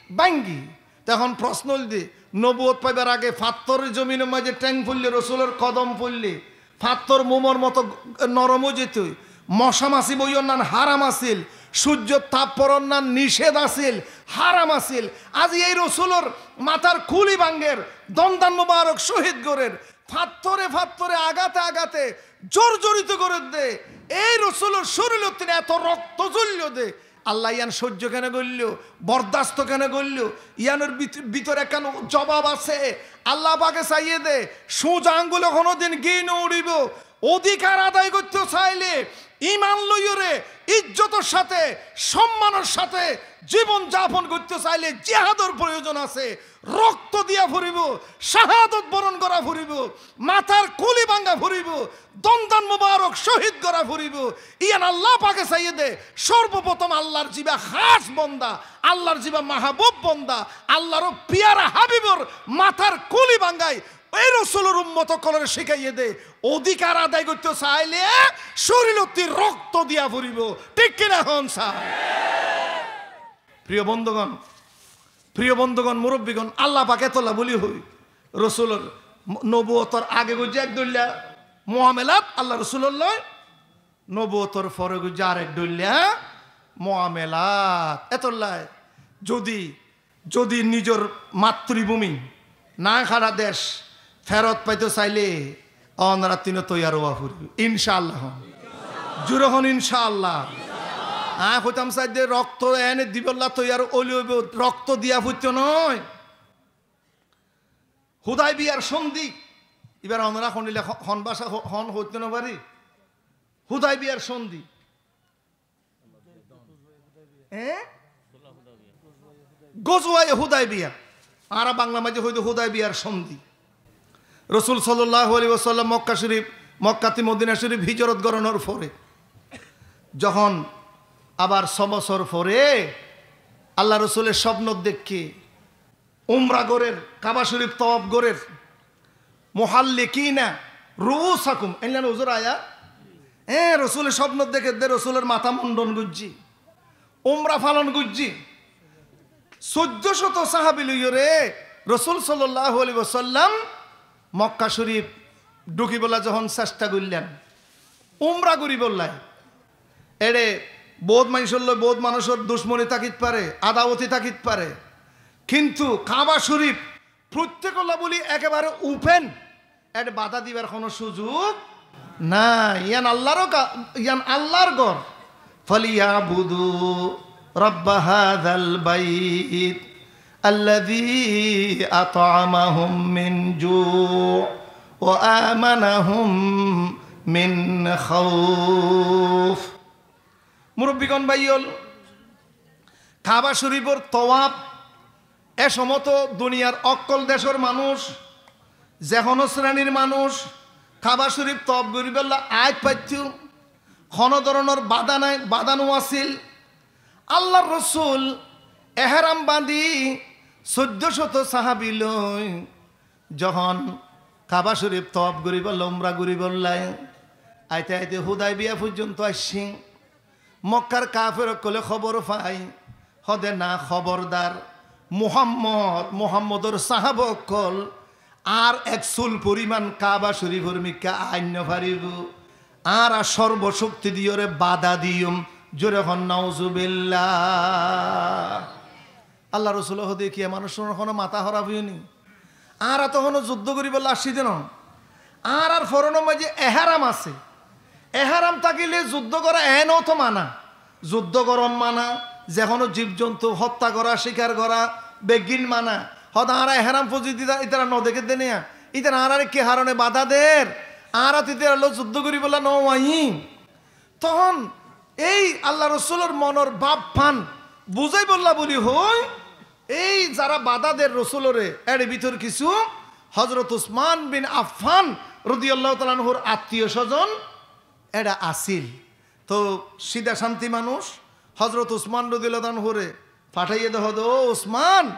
báñgi. Te ehón frosno óilde, nobuwot faibar age fattór zominor maze théng foille, Rosulor kodom foille, fattór momor moto norom ói zaito, moca maci boiyonnan háram asíl, cúrjor tap poronnan niced asíl, háram asíl. Azi ei Rosulor matar kuli báñger, dondan mubarok cóhid gorer, fattóre fattóre, agate agate, jorjorito goredde, ei Rosulor córilottún eto rokto zoillode, Allah yián sóijjo kene goilló, bordasto kene goilló? Yiánor bit-, bútore ekkán zobab asé. Allah pake saiyé dé, cúñza angule honódin gíi no uçíbo. Odikar adai goitto saile, iman loiyóre, ijjotor sáte, sommanor sáte zibon zapon goitto saile jihador proyozon asé. Rokto diya foribo, cahadot boron gora foribo, matar kuli báñga foribo, dondan mubarok cóhid gora foribo. Yián Allah pake saiyé dé, sorbofottóm Allar ziba hás bonda, Allar ziba mahbub bonda, Allar piyara habibor matar kuli báñgai, ei Rosulor ummot ókkolore cíkaiyé dé, odikar adai goitto saile córilottí rokto diya foribo. Thík ki na hoón sa? Priyo bondúgon, priyo bondúgon, murobbigon, Allah pake etolla buli hoi, Rosulor mo-, nobuwotor age goijjé ek dóilla muamelat Allah Rosulor loi, nobuwotor fore goijjé arek dóilla muamelat. Etolla zodi, zodi nizor matribúmi, nái hára dec ferot faito saile, onorattún toiyar ówa foribo, incaallah. Hoón. Zure hoón, incaallah. Añí hoitam saidde, rokto ene dibolla toiyar óile óibo, rokto diya foitto noó. Hudaibiyar sondi, Ibar onora honile ho-, hon báca ho-, hon hoitó no fari. Hudaibiyar sondi. Eé? Gozuwaye Hudaibiya. Añára Bangla maze hoide Hudaibiyar sondi. Rosul sallallahu alaihi wasallam Mokka Shorif, Mokka ttu Modina Shorif hijrot goronor fore, zohon abar só bosór fore Allah Rosule sopnot dekke, umra gorer, Kaba Shorif toaf gorer, muhallikina ruusakum, einna no huzur aya? Eé, Rosule sopnot dekke de Rosulor mata mundon goijje, umra falon goijje. Soiddó cót sahabi loiyore Rosul sallallahu alaihi wasallam Mokka Shorif dhukibolla zohon cesta goillán, umra goribolla, ere bout manúcor loi bout manúcor ducmoni tákit fare, adawoti tákit fare, kintu Kaba Shorif prottekolla buli ekebare open, ere bada dibar hono suzug nai. Iyan Allar ga-, iyan Allar gór. Falyabudu rabba hazal bait allazi at'amahum min ju' wa amanahum min khauf. Murobbigon báiol, Kaba Shorifor toaf e somoto duniyar okkol decor manúc, ze hono srenir manúc Kaba Shorif toaf goribolla aái faitto, hono doronor bada nai, bada no asíl. Allar Rosul eheram bandi soiddó cót sahabi loi zohon Kaba Shorif toaf goribolla, umra goribolla aite aite Hudaibiya foijjonto aiccé, Mokkar kafer okkole hóbor fai, hóde, na, hóbordar, Muhammod, Muhammodor sahaba okkol ar ek sul foriman Kaba Shorifor mikká ain no faribo, añára sorbo cokti diyore bada diyum. Zore hon, nauzubillah. Allar Rosule hóde, kiyá manúcor hono mata hóraf óiye ni? Añára to hono zuddó goribolla aiccí de no. Añárar foronor maze eheram asé. Eheram tákile zuddó gora eén o to mana. Zuddó goron mana, ze hono zib-zontu hotta gora, cíkar gora, beggín mana. Hóde añára eheram fozi de, ítara no deké de niya? Ítara añárare ki harone bada der? Añára to ítarar loi zuddó goribolla no aiyí. Tohón ei Allar Rosulor monor báfan buzaibolla buli hoi, ei zara bada der Rosulore, ere bútore kissú Hozrot Usman bin Affan rodiyallahu taala anhur attiyo sozon ere asíl. To sida santi manúc, Hozrot Usman rodiyallahu taala anhure fataiye de, hóde, "Ó Usman,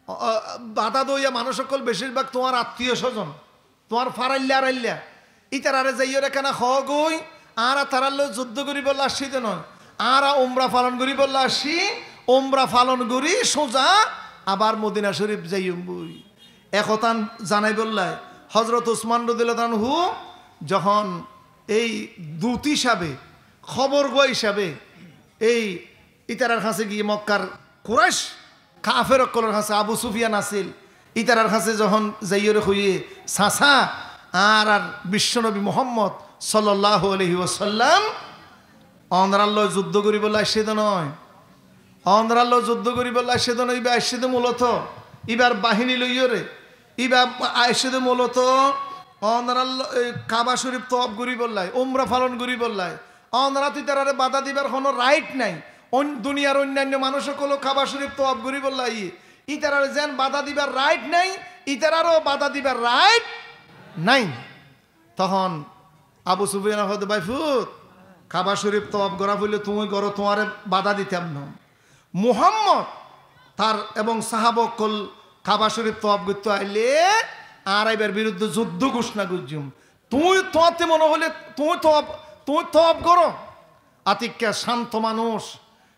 o, o, bada doiya manúc okkol becir bák tuáñr attiyo sozon, tuáñr farailla arailla. Ítarare zaiyore kena hoó goi, añára tarár loi zuddó goribolla aiccí de no. Añára umra falon goribolla aiccí, umra falon gori suza abar Modina Shorif zaiyum goi." E hotán zanaibolla Hozrot Usman rodiyallahu taala anhu zohon ei dut isabe, hóbor gua isabe, ei ítarar hañse giyé, Mokkar Kuraic kafer okkolor hañse, Abu Sufiyan asíl, ítarar hañse zohon zaiyore hoiyé, "Sasa, añárar Bicco Nobi Muhammod sallallahu alaihi wasallam onorar loi zuddó goribolla aiccí de no. Onorar loi zuddó goribolla aiccí de no, íba aiccí de muloto, íbar bahini loiyore, íba aiccí de muloto onorar loi, e, Kaba Shorif toaf goribolla, umra falon goribolla. Onora to ítarare bada dibar hono rait nai. Oin-, duniyar oinnainno manúc okkol Kaba Shorif toaf goribolla aiyé. Ítarare zen bada dibar rait nai, ítarareo bada dibar rait nai." Tohón Abu Sufiyane hóde, "Báifut, Kaba Shorif toaf gora foille tuñí goro, tuáñre bada ditam no. Muhammod tar ebong sahaba okkol Kaba Shorif toaf goitto aile añára íbar biruddé zuddó gucna goijjum. Tuñí, tuáñtte mone hoile tuñí toaf, tuñí toaf goro." Atikka cánto manúc,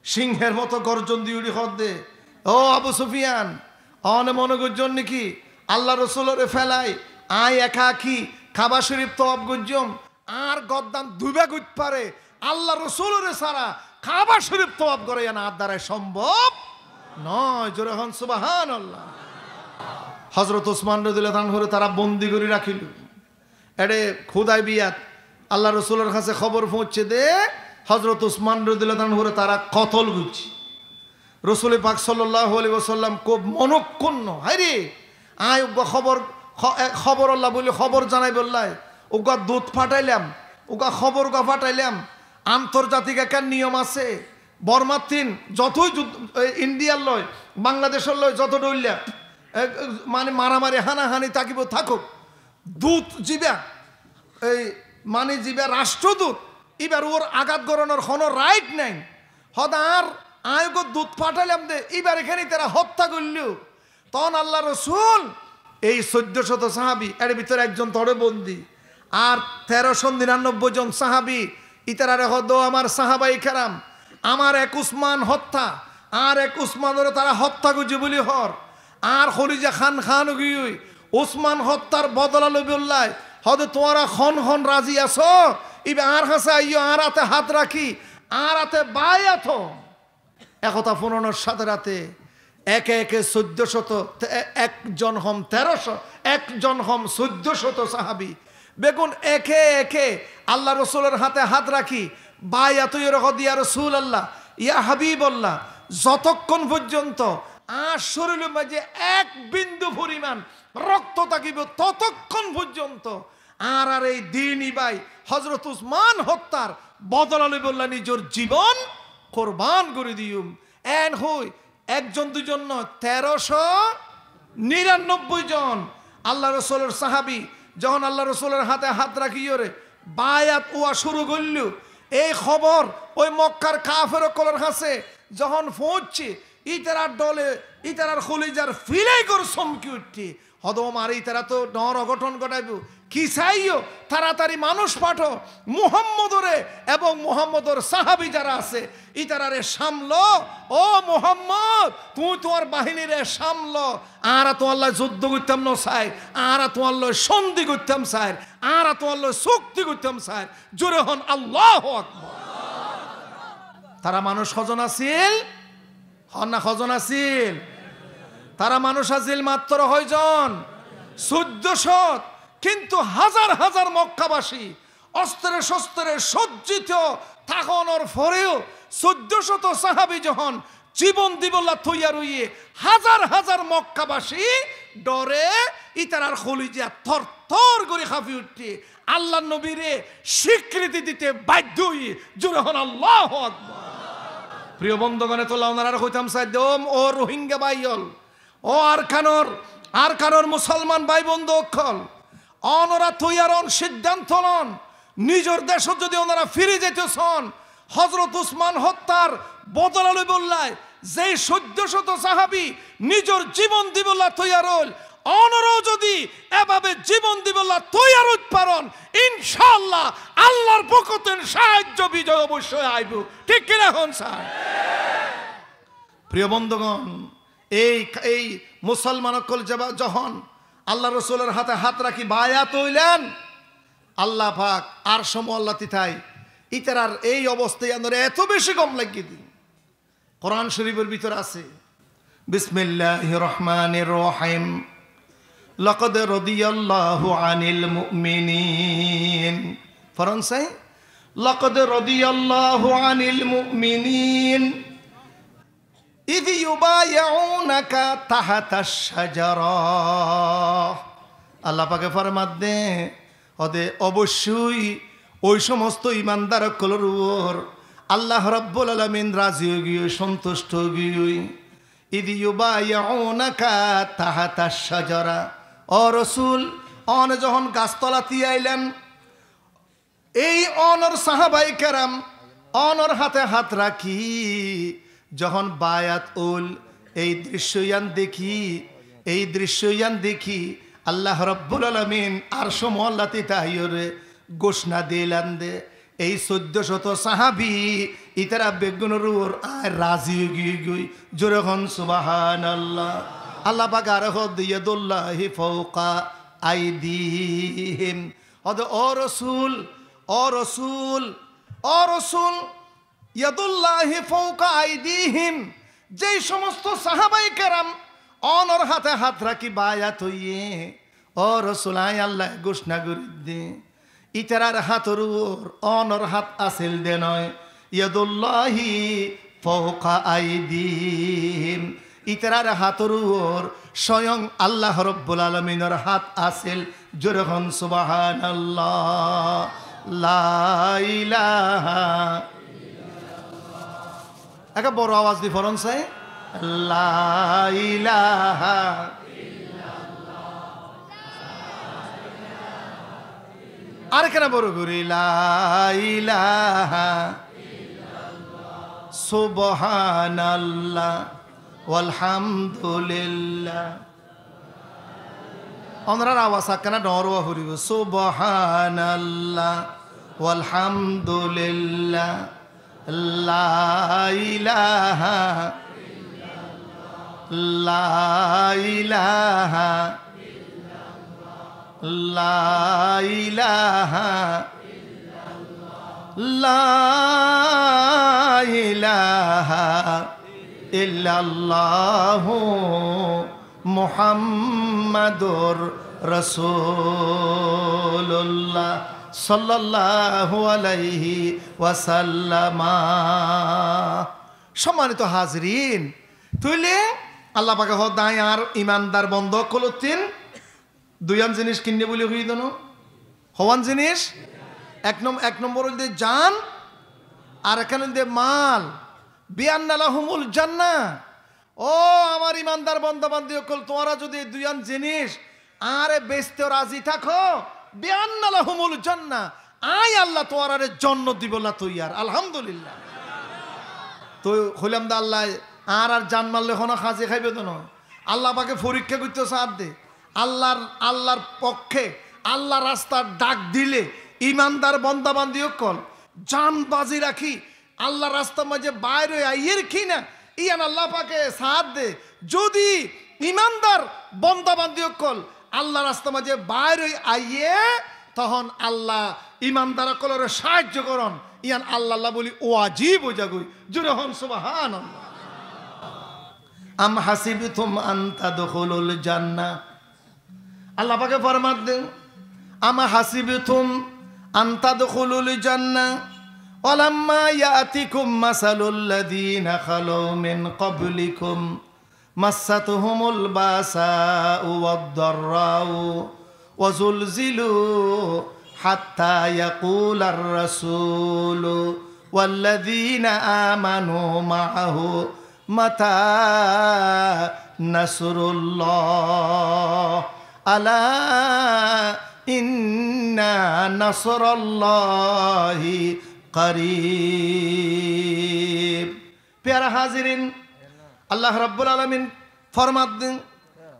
cíngher moto gorzon di uçí hódde, "Ó Abu Sufiyan, one mone goijjón niki Allar Rosulore félai añí ekaki Kaba Shorif toaf goijjum? Añár gordan dui bák óit fare, Allar Rosulore sára Kaba Shorif toaf gora iyan añár darai sombob noó." Zore hon subhánallah. Hozrot Usman rodiyallahu taala anhure tara bondi gori rakíl. Ere Hudaibiyat Allar Rosulor hañse hóbor foóñiccé de, Hozrot Usman rodiyallahu taala anhure tara kotol goijjé. Rosule Pak sallallahu alaihi wasallam kub monokkúnno, "Háire, añí uggwá hóbor Ho-, e, hóborolla buli hóbor zanaibólla. Uggúa dut fatailam, uggúa hóbor uggúa fatailam. Antorjatik ekkán niyom asé. Bormattún zotói jud-, e, Indiyar loi, Bangladecor loi zoto dhoilla, e, e, mani maramari hánaháni tákibou tákouk. Dut zibá, ei, mani zibá rastrodut, íbar uore agat goronor hono rait nai. Hoó de añár, añí uggúa dut fatailam de, íbare kene itará hottá goilló. Toón Allar Rosul ei sóiddo cót sahábi, er bútore ekzon toóre bondi, ar teró cót niranobboi zon sahábi, ítarare hoó de, "Ó amár sahábaye keram, amár ek Usman hottá, añár ek Usmanore tará hottá goijjé buli hoór, añár holiza hán hán ói giyói, Usman hottár bodola loibólla." Hoó de, "Tuáñra hon hon razi asó, íba añár hañsé aiyó, añár áte hát rakí, añár áte baayat ó." E hotá fúnonor sáte sáte eke eke sóiddo cót, te-, e-, ekzon hom teró cót, ekzon hom sóiddo cót sahábi, beggún eke eke Allar Rosulor háñte hát rakí baayat óiyoré hoó de, "Ya Rosulallah, ya Hábiballah, zotokkón foijjonto añár córilor maze ek bindu foriman rokto tákibou, totokkón foijjonto añárar ei dini bái Hozrot Usman hottár bodola loibólla nizor zibon korban gorí diyum." En hoi ekzon duizon no, teró cót niranobboi zon Allar Rosulor sahábi zehón Allar Rosulor háñte hát rakíyoré baayat ówa cúru goilló, ei hóbor ói Mokkar kafer ókkolor hañsé zehón foóñiccé, ítarar dole, ítarar holizar filai gorí somki uiththé. Hoó de, "Ó mare, itará to dhoóñr ogothon gothaibóu. Ki saiyó, taratari manúic fatho, Muhammodore ebong Muhammodor sahábi zará asé, ítarare samlo. Ó Muhammod, tuñí tuáñr bahinire samlo. Añára tuáñlla zuddó goittám no sair, añára tuáñlloi sondi goittám sair, añára tuáñlloi sukti goittám sair." Zore hoón, "Allahu Akbar." Tará manúic hozon asíl? Hoón na, hozon asíl? Tará manúic asíl mattor hoizon? Sóiddo cót. Kintu házar házar Mokkabací, ostre costre sojjito tákonor foreo sóiddo cót sahábi zehón zibon dibolla toiyar óiye, házar házar Mokkabací dhore, ítarar holiza tortor gorí háfi uiththé. Allar nobire sikriti dite baiddo óiye. Zore hoón, "Allahu Akbar." Priyo bondugón, etolla onoráre hoitám sai de, ó, ó Rohingya bái ókkol, ó Arkanor, Arkanor musolman bái bondú ókkol, onorá toiyar on, siddánto lon, nizor decót zodi onorá firi zaito son, Hozrot Usman hottár bodola loibolla zei sóiddo cót sahábi nizor zibon dibolla toiyar óil, onoráu zodi ebabe zibon dibolla toiyar óit faron, incáallah, Allar fokkóttu saháijjo bizoy oboicco aibó. Thík ki na hoón sai? Priyo bondugón, ei, ei musolman ókkol zeba-, zehón Allar Rosulor háte hát rakí baayat óilen, Allah pak Arcó Muállati tái ítarar ei obosta iyanore eto beci gom laiggé de. Kuran Corifor bútore asé, Bismilláhir Rohmánir Rohím, "Lakod rodiyalláhu anil mu'minín." Foron sai, "Lakod rodiyalláhu anil mu'minín." "Idh yubáyi'únaka tahtash shajarah." Allah pake formadde, óde oboiccói ói somosto imandar ókkolor uore Allah Rabbul Alamin razi ói giyói, sontusto ói giyói. "Idh yubáyi'únaka tahtash shajarah." Ó Rosul, óne zehón gastola tíyailen, ei ónor sahábaye keram ónor háte hát rakí zehón baayat óil, ei drícco iyan dekí, ei drícco iyan dekí Allah Rabbul Alamin Arcó Muállati táiyore gucna dilan de, ei sóiddo cót sahábi, ítara beggúnor uore añí razi ói giyói goi. Zore hoón, Subhánallah. Allah pak aró hoódde, "Yadulláhi fauka aidíhim." Óde, ó Rosul, ó Rosul, ó Rosul, "Yadulláhi fauka aidíhim." Zei somosto sahábaye keram ónor háte hát rakí baayat óiye, ó Rosul, añí Allaye gucna gorí de, ítarar hátor uore ónor hát asíl de noó. "Yadulláhi fauka aidíhim." Ítarar hátor uore sóyong Allah Robbul Alaminor hát asíl. Zore hoón, Subhánallah, la ilaha. Ekka boro awas di foron sai. La ilaha. Arekkán boro gorí, la ilaha. Subhánallah, walhamdulillah. Ónorar awas ekkána dhoóñr ówa foribó. Subhánallah, walhamdulillah, la ilaha, la ilaha, la ilaha, la ilaha illallahu Muhammadur Rasulullah sallallahu alaihi wasallama. Sómmanito hazirin, tóile Allah pake hoódde, añí añár imandar bonda ókkolóttin duiyán ziníc kinnibóli hoiyí dé noó. Hoón ziníc? Ek nom-, ek nombor óilde zan, arekkán óilde mal. Bi anna lahumul jannah. Ó añár imandar bonda bandi ókkol, tuáñra zodi ei duiyán ziníc añáre beicto razi táko, bi anna lahumul jannah, añí Allah tuáñráre zonnot dibolla toiyar. Alhamdulillah. Toi hoilam dé Allah, añárar zan mal loi honó hañzi háibo dé noó. Allah pake forikká goittó saádde. Allar, Allar fokkhe, Allar rastat dhak dile, imandar bonda bandi ókkol, zan bazi rakí, Allar rastar maze bair ói aiyér ki na, yián Allah pake saádde. Zodi imandar bonda bandi ókkol Allar rastar maze bair ói aiyé, tohón Allah imandar ókkolore saáijjo goron, yián Allar lá bóli wajib ói zagói. Zore hoón, Subhánallah. Am hasibtum an tadkhulul jannah. Allah pake formadde, am hasibtum an tadkhulul jannah walamma ya'tikum masalul ladzina khalaw min qablikum massathumul ba'sa'u wad darra'u wa zulzilu hatta yaqular rasulu walladzina amanu ma'ahu mata nasrullah, ala inna nasrallahi qarib. Piyara hazirin, Allah Rabbul Alamin formadde,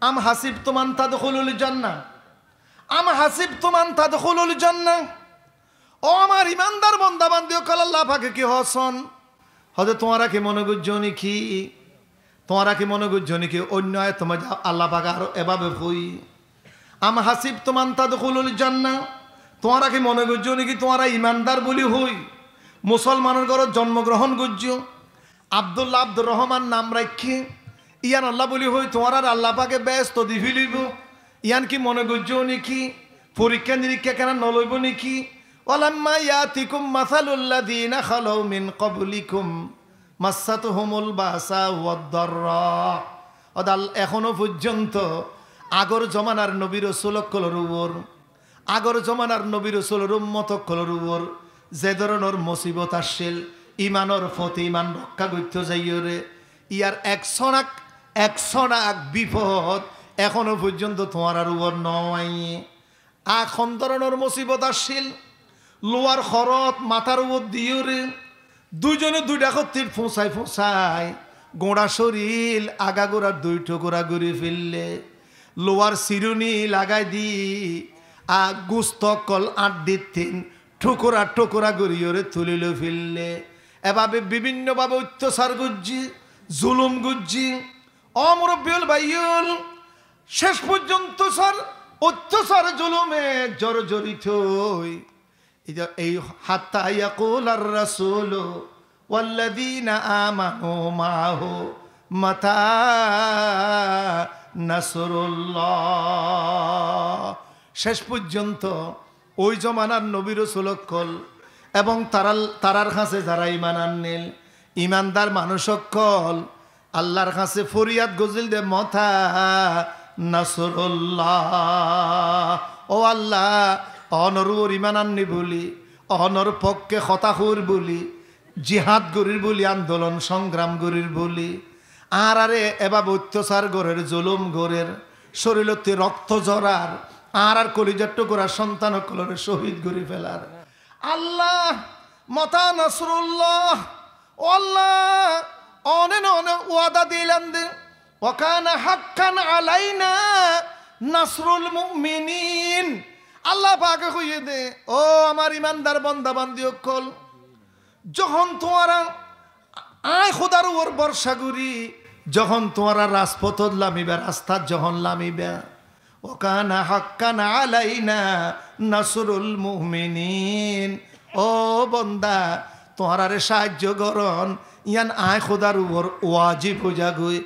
am hasibtum an tadkhulul jannah, am hasibtum an tadkhulul jannah. Ó añár imandar bonda bandi ókkol, Allah pake ki hoón? Hoódde tuáñra ki mone goijjó niki? Tuáñra ki mone goijjó niki? Oinno ayat maze Allah pake aró ebabe hoói, am hasibtum an tadkhulul jannah. Tuáñra ki mone goijjó niki tuáñra imandar bóli hoi musolmanor górot zonmo grohón goijjó, Abdullah Abdur Rohman nam raikké, yián Allah bóli hoi tuáñrare Allah pake beicto di félaibo? Yián ki mone goijjó niki? Forikká nirikká kena noloibo niki? Walamma ya'tikum masalul ladzina khalaw min qablikum massathumul ba'sa'u wad darra. Ódal, ehóno foijjonto agor zomanar nobi rosul ókkolor uore, agor zomanar nobi rosulor ummot ókkolor uore ze dóronor musibot accíl, imanor foti iman rokká goittó zaiyóre, yar ek sonak, ek sonak bifot ehóno foijjonto tuáñrar uore no aiyé. Ar hon dóronor musibot accíl, luwar horot matár uore diyóre, duizone dui dhákottir fusái fusái guñça córil agagura dui thukura gorí féille, luwar siruni lagai di, a gusto ókkol añçittún thukura thukura goríyore tuli loi féille. Ebabe bibinno babe oittásar goijjé, zulum goijjé. Ó murobbi ókkol, bái ókkol, céc foijjonto sar oittásar zulume zorzorit ói, ei de, ei hatta yaqular rasulu walladzina amanu ma'ahu mata nasrullah. Céc foijjonto ói zomanar nobi rosul ókkol ebong tarar, tarar hañsé zara iman anníl, imandar manúc ókkol, Allar hañsé foriyad goijjíl de, "Mata nasrullah?" Ó Allah, onor uore iman anní buli, onor fokke hotá hoóir buli, jihad gorír buli, andolon songram gorír buli, añárare ebabe oittosar gorér, zulum gorér, córilottí rokto zorar, añárar kolizar tukura sontan ókkolore cóhid gorí felar. Allah, mata nasrullah? Ó Allah, one one wada dilan de, "Wa kana hakkan alaina nasrul mu'minin." Allah pake hoiyé de, "Ó amar imandar bonda bandi ókkol, zohón tuáñra añí Hódar uore borsa gorí, zohón tuáñra rasfotót lamiba, rastat zohón lamiba, wa kana hakkan alaina nasrul mu'minin." Ó bonda, tuáñrare sahaijjo gorón, yián añí Hódar uore wajib ói zagói.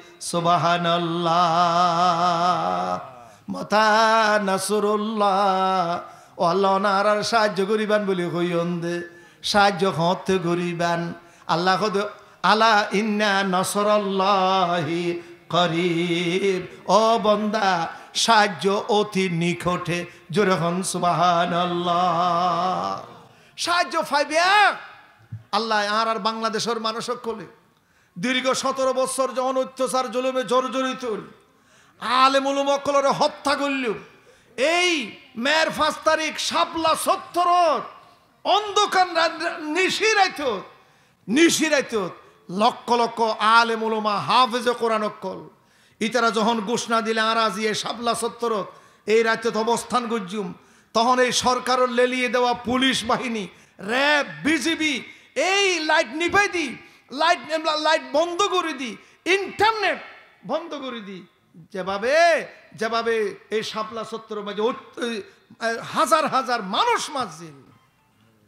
Subhanallah. Mata nasrullah? Ó Allah, one añárare sahaijjo goríban buli hoiyón de, sahaijjo hoóñtte goríban? Allah hoó de, "Ala inna nasrallahi qarib." Ó bonda, sahaijjo oti nikóte. Zore hoón, Subhanallah. Sahaijjo faiba. Allah, añárar Bangladecor manúc ókkole dirgho sótoro bossór zohón oittosar zulume zorzorit óil, alem ulama ókkolore hottá goilló, ei meér fañs tarik Sabla sottorot ondokar ra-, ra-, nici raitot, nici raitot lokko lokko alem ulama, hafeze Kuran ókkol, ítara zohón gucna dile añára aziye Sabla sottorot ei raitot obostán goijjum, tohón ei sorkaror leliye dewa pulic bahini, reb, bijibi, ei lait nibái di, lait, lait bondo gorí di, intarnet bondo gorí di, zebabe, zebabe ei Sabla sottoror maze ot-, ei, e, házar házar manúc mazzil,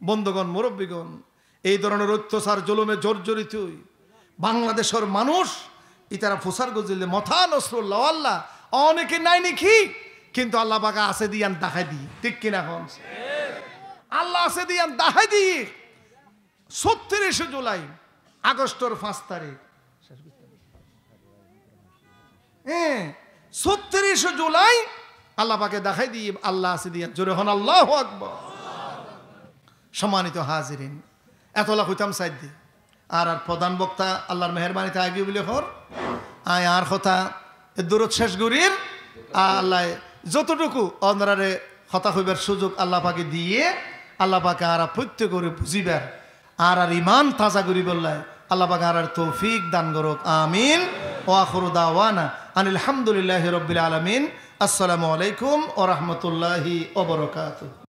bondogón, murobbigón, ei dóronor oittosar zulume zorzorit ói Bangladecor manúc ítara fusár goijjíl de, "Mata nasrullah?" Ó Allah, onor ki nái niki? Kintu Allah pake asé de yián dahái diyé. Thík ki na hoón? Allah asé de yián dahái diyé. Sottiríc Julai, Agostor fañs tarik. Hé, sottiríc Julai Allah pake dahái diyé, Allah asé de yián. Zore hoón, Allahu Akbar. Sommánito hazirin, etolla hoitam saidde. Añárar prodán bokta Allar meherbanite aigiyói buli hoór. Añí añár hotá eddurót céc gorír. Allaye zototuku onoráre hotá hoibar suzuk Allah pake diyé, Allah pake añára foittí gorí buzíbar, añárar iman taza goríbolla Allah pake añáráre toufik dan gorouk. Amin. Wa akhiru dawana anil hamdulillahi rabbil alamin. Assalamu alaikum wa rahmatullahi wa barakatuhu.